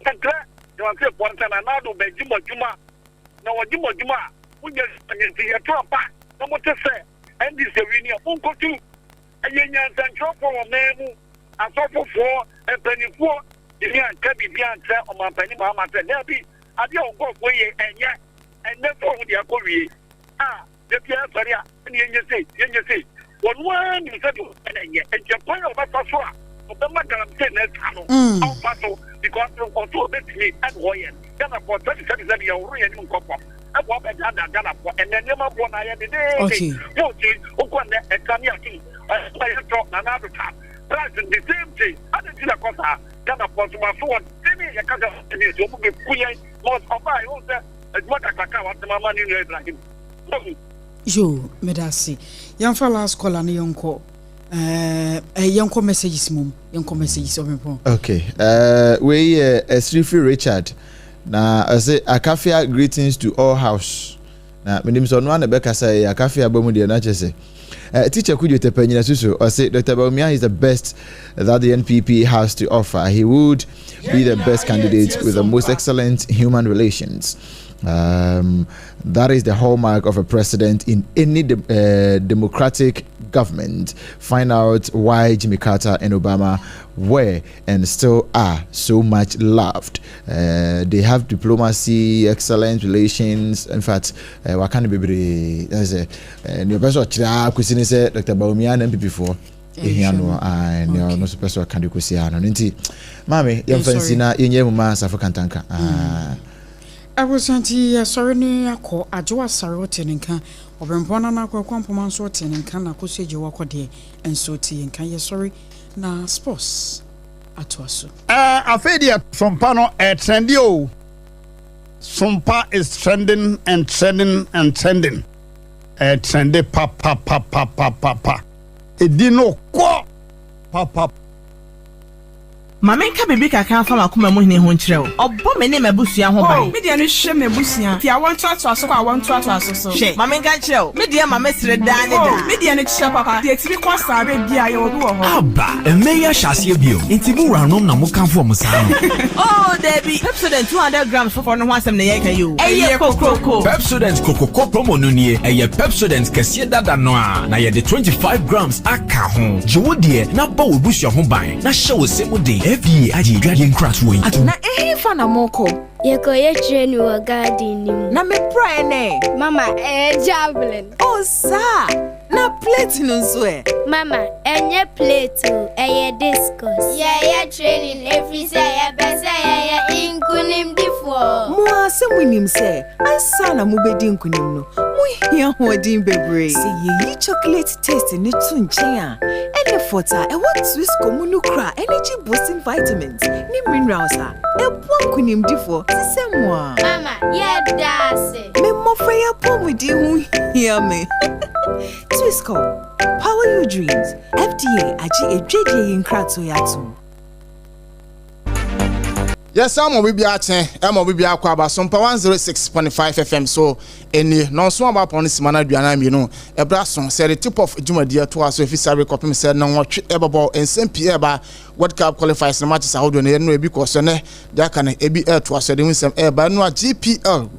ɛnkyerɛ galamseyfoɔ no sɛ Nana Addo bɛgye mo adwuma na wɔgye mo adwuma a monyɛ adwuma nyɛ nti yɛto aba na mote sɛ NDC awie ni a monkɔtu. Ɛyɛ nyansantwerɛfoɔ wɔ man mu, asɔfofoɔ, mpanimfoɔ tumi anka biribi ankyerɛ ɔmampanin Mahama sɛ daabi, adeɛ a wo nkurɔfoɔ yɛ ɛnyɛ, ɛnnɛ nso wɔn deɛ akɔ wie a da biara sɔre a ɛne yɛnyɛ sei, yɛnyɛ sei. Ɔno ara nim sɛ deɛ ɔyɛ no ɛnyɛ, nti ɛkwan a ɔbɛfa so a ɔbɛma galamsey no atwa no ɔmfa so because ɔso ɔbɛtumi ɛna ɔyɛ no. Ghanafoɔ sɛbi sɛbi sɛbi yɛhohoro yɛn anim nkɔ fam ɛboa bɛdaadaa Ghanafoɔ ɛnɛ nneɛma boɔ no ayɛ dedeede vote yi wokɔ nnɛ ɛtra ne atum ɛsɛ yɛtɔ Nana Addo ta price the same thing adɛn nti na ɛkɔ saa Ghanafoɔ nso mo aso wɔ dene yɛka sɛ ɛne ɛsi ɔmo bɛku yɛn na ɔbaa ɛhu sɛ adwuma kakraka a watema ama ne nua Ibrahim wahu. Yoo medase yɛnfa last caller no yɛnkɔ ɛɛ eh, yɛnkɔ messages mom yɛnkɔ messages ɔbɛnpɔn. Okay uh, wei yɛ Asirifi Richard na ɔse Akafia greetings to all house na menim sɛ ɔno ana bɛkasa yɛ Akafia ba mu deɛ na kyerɛ sɛ uh, teacher Kujo Tepa nyina susu ɔse Dr. Bawumia is the best that the NPP has to offer. He would be the best candidate with the most excellent human relations. That is the hallmark of a president in any de democratic government. Find out why Jimmy Carter and Obama were and still are so much loved. They have diplomacy, excellent relations. In fact, waka no bebree. That's it. Nea ɔpɛ sɛ ɔkyerɛ ara kɔsi ne sɛ Dr. Bawumia na MPP foɔ ehia no nea ɔno nso pɛ sɛ ɔka de kɔsi ara no. Nti, maame, yɛmfa nsi na yɛnyɛ mu ma Asafo Kantanka. Mm. Abusua nti yɛsɔre ne akɔ Adwo Asare wote ne nka, Ɔberempɔn Nana Kwaku Ampoma nso wote ne nka na Akosua Agyei Wakɔ deɛ nso wote yɛn nka. Yɛsɔre na sports atoa so. Ɛɛ afei deɛ sompa no ɛɛtrɛnde o Sompa is trending and trending and trending ɛɛtrɛnde papapapapapa ɛdi no kɔ papap. Ma menka biribi kakra mfa m'akoma mu hene ho nkyerɛ wo. Ɔbɔ me ne m'abusua ho ban. Oh, me deɛ no hwɛ m'abusua, fi awoɔ ntoatoaso kɔ awoɔ ntoatoaso so. Hwɛ, ma menka nkyerɛ wo, me deɛ ma mesere daa ne daa. Oh, me deɛ no kyerɛ papa, deɛ ɛtumi kɔ saa berɛ biara, yɛwɔ bi wɔ hɔ. Aba! Mmɛ yi ahyɛ aseɛ bio, nti mo wuranom na mo kamfo wɔn saa no? Oh, dabi! Pepsodent 200 grams foforɔ no ho asɛm na yɛreka yi o. Ɛyɛ kokroko! Pepsodent Kokroko Promo no nie, ɛyɛ Pepsodent kɛseɛ dada no ara, na yɛde 25 grams aka ho. Gye wo deɛ na bɔ w'abusua ho ban. Na hyɛ wo se mu den. FDA agye adwadie nkratoɔ yi atom. Na ɛhefa na morekɔ? Yɛkɔyɛ training wɔ garden no mu. Na me praeɛ no ɛ? Mama, ɛyɛ javelin. Oh, saa! Na plate no nso ɛ? Mama, ɛnyɛ plate o, ɛyɛ discus. Yɛyɛ training ɛfiri sɛ yɛpɛ sɛ yɛyɛ nkonimdifoɔ. Mo ara sɛ monim sɛ ansa na mobɛdi nkonim no, mohia ahoɔden bebree. Sɛ yɛyi chocolate taste no to nkyɛn a, ɛne fort a ɛwɔ Twisco mu no kura energy-boosting vitamins ne minerals a ɛboa nkonimdifoɔ te sɛ mo a. Mama, yɛda ase! Me mmɔfra yi apɔwmuden ho hia me. Twisco, power your dreams. FDA agye adwadie yi nkratoɔ yi atom. Yɛsan ma obi biara kyɛ, ɛma obi biara kɔ aba Sompa 106.5 FM so nie. Nnɔnson aba apɔn no sima no 42. Ɛberɛ aso sɛ yɛde tip off dwumadie ɛtoa so ɛfiri saa bere kɔpem sɛ nnɔnwɔtwe ɛbɛbɔ. Nsɛm pii ɛreba World Cup qualifiers no matches ahodoɔ no yɛno ebi kɔ so ɛnɛ deɛ aka no ebi ɛretoa so yɛde ho nsɛm ɛreba. Ɛno a GPL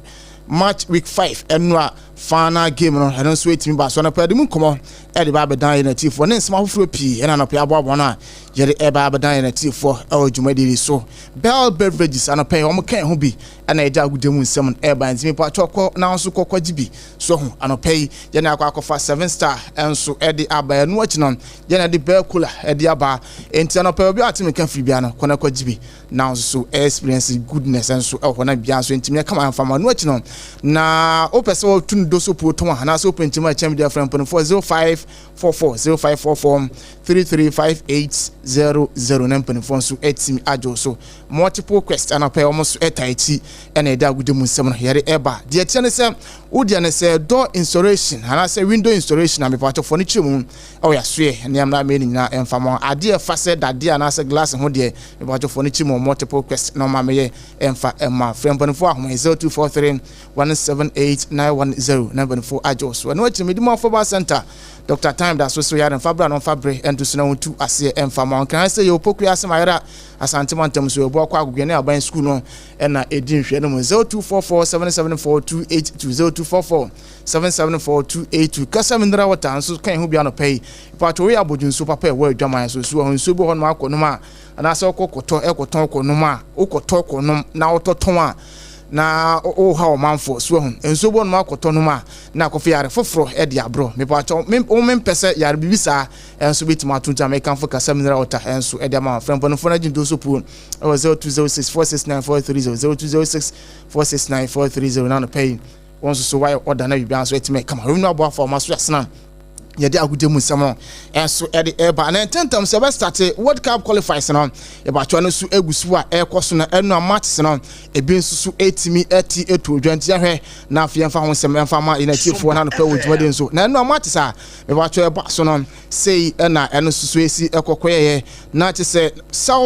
match week 5 ɛno a final game no ɛno nso ɛtumi ba so anɔpa yɛde mu nkɔmmɔ ɛde ba abɛdan yɛn atiefoɔ ne nsɛm afoforɔ pii ɛna anɔpa yɛaboaboa no a yɛde ɛba abɛdan yɛn atiefoɔ ɛwɔ dwumadie yi so. Bell Beverages anɔpa yi wɔn ka ɛho bi ɛna yɛde agodie mu nsɛm no ɛreba nti mepa atwa kɔ na nso kɔ kɔgye bi so ho. Anɔpa yi yɛne akɔ akɔfa Seven Star ɛnso ɛde aba ɛno akyi no yɛne de Bell Cola ɛde aba nti anɔpa yi obi a ate me ka firi bia no kɔ na kɔgye bi na nso so experience goodness nso ɛwɔ hɔ na bia nso ntumi ɛka ma mfa ma ɛno akyi no na wopɛ sɛ wɔtu no. Ndoso puo tɔn a anaasɛ wopɛ nkyɛmu a ɛkyɛm deɛ, frɛ mpanimfoɔ 0544 0544 335800 na mpanimfoɔ nso atumi agye wo so. Multiple Quest anapɛ wɔn nso ɛta akyi ɛna ɛda agudi mu nsɛm no yɛde ɛba. Deɛ ɛkyɛ ne sɛ wodeɛ ne sɛ door installation anaasɛ window installation a, mepatɔfoɔ no kyerɛ mu ɛwɔ yɛasoɛ nneɛma na mɛ ne nyinaa ɛmfa ma adeɛ ɛfa sɛ dadeɛ anaasɛ glass ho deɛ, mepatɔfoɔ no kyerɛ mu Multiple Quest na ɔma mɛyɛ ɛmfa ɛma. Frɛ mpanimfoɔ ahoma 0243 178 910 na mpanimfoɔ agye wo so. Ɛno akyi, medi mu afɔba center Dr Time da so so yare mfa bra no mfa bere ɛnto so na wɔtu aseɛ ɛmfa ma ɔnkran sɛ yɛ Opokua asɛm ayɛra Asante mantam so ɛbu akɔ agogoɛ ne aban sukuu no ɛna ɛdi nhwɛ no mu. 0244 774 282, 0244 774 282. Kasa mineral water nso kan ho bi anɔpɛ yi. Ipatwo wei abɔdwo nsuo papa ɛwɔ adwaman so nsuo hɔ, nsuo bi wɔ hɔ nom akɔ nom a anaasɛ wokɔ kɔtɔ ɛkɔtɔn kɔ nom a, wokɔtɔ kɔ nom na wotɔtɔn a na woha ɔmanfoɔ so ahu. Nsuo bɔ nom akɔtɔ nom a na akɔfo yare foforɔ ɛde aborɔ. Mepatwɔ wo mempɛ sɛ yare biribi saa ɛnso bɛtumi ato nti a mekamfo Kasa mineral water ɛnso ɛde ama. Frɛ mpanimfoɔ no agye nto so puo ɛwɔ 0206 469 430, 0206 469 430 na anɔpɛ yi wɔn nso so wayɛ ɔda na biribiara nso atumi kama. Wɔn mu aboafo a wɔn aso asena yɛde agodie mu nsɛm no ɛnso ɛde ɛba na ntɛntɛm sɛ ɛbɛstart World Cup qualifiers no, yɛbɛatwa no so egu so a ɛrekɔ so na ɛno a matches no ebi nso so ɛtumi ɛti etu odwa nti ahwɛ na afei ɛmfa ho nsɛm ɛmfa ma yɛn atiefoɔ na anɔpɛ wɔ dwumadie nso na ɛno a matches a yɛbɛatwa ɛba so no sei ɛna ɛno nso so esi ɛkɔkɔ yɛyɛ na kyerɛ sɛ South.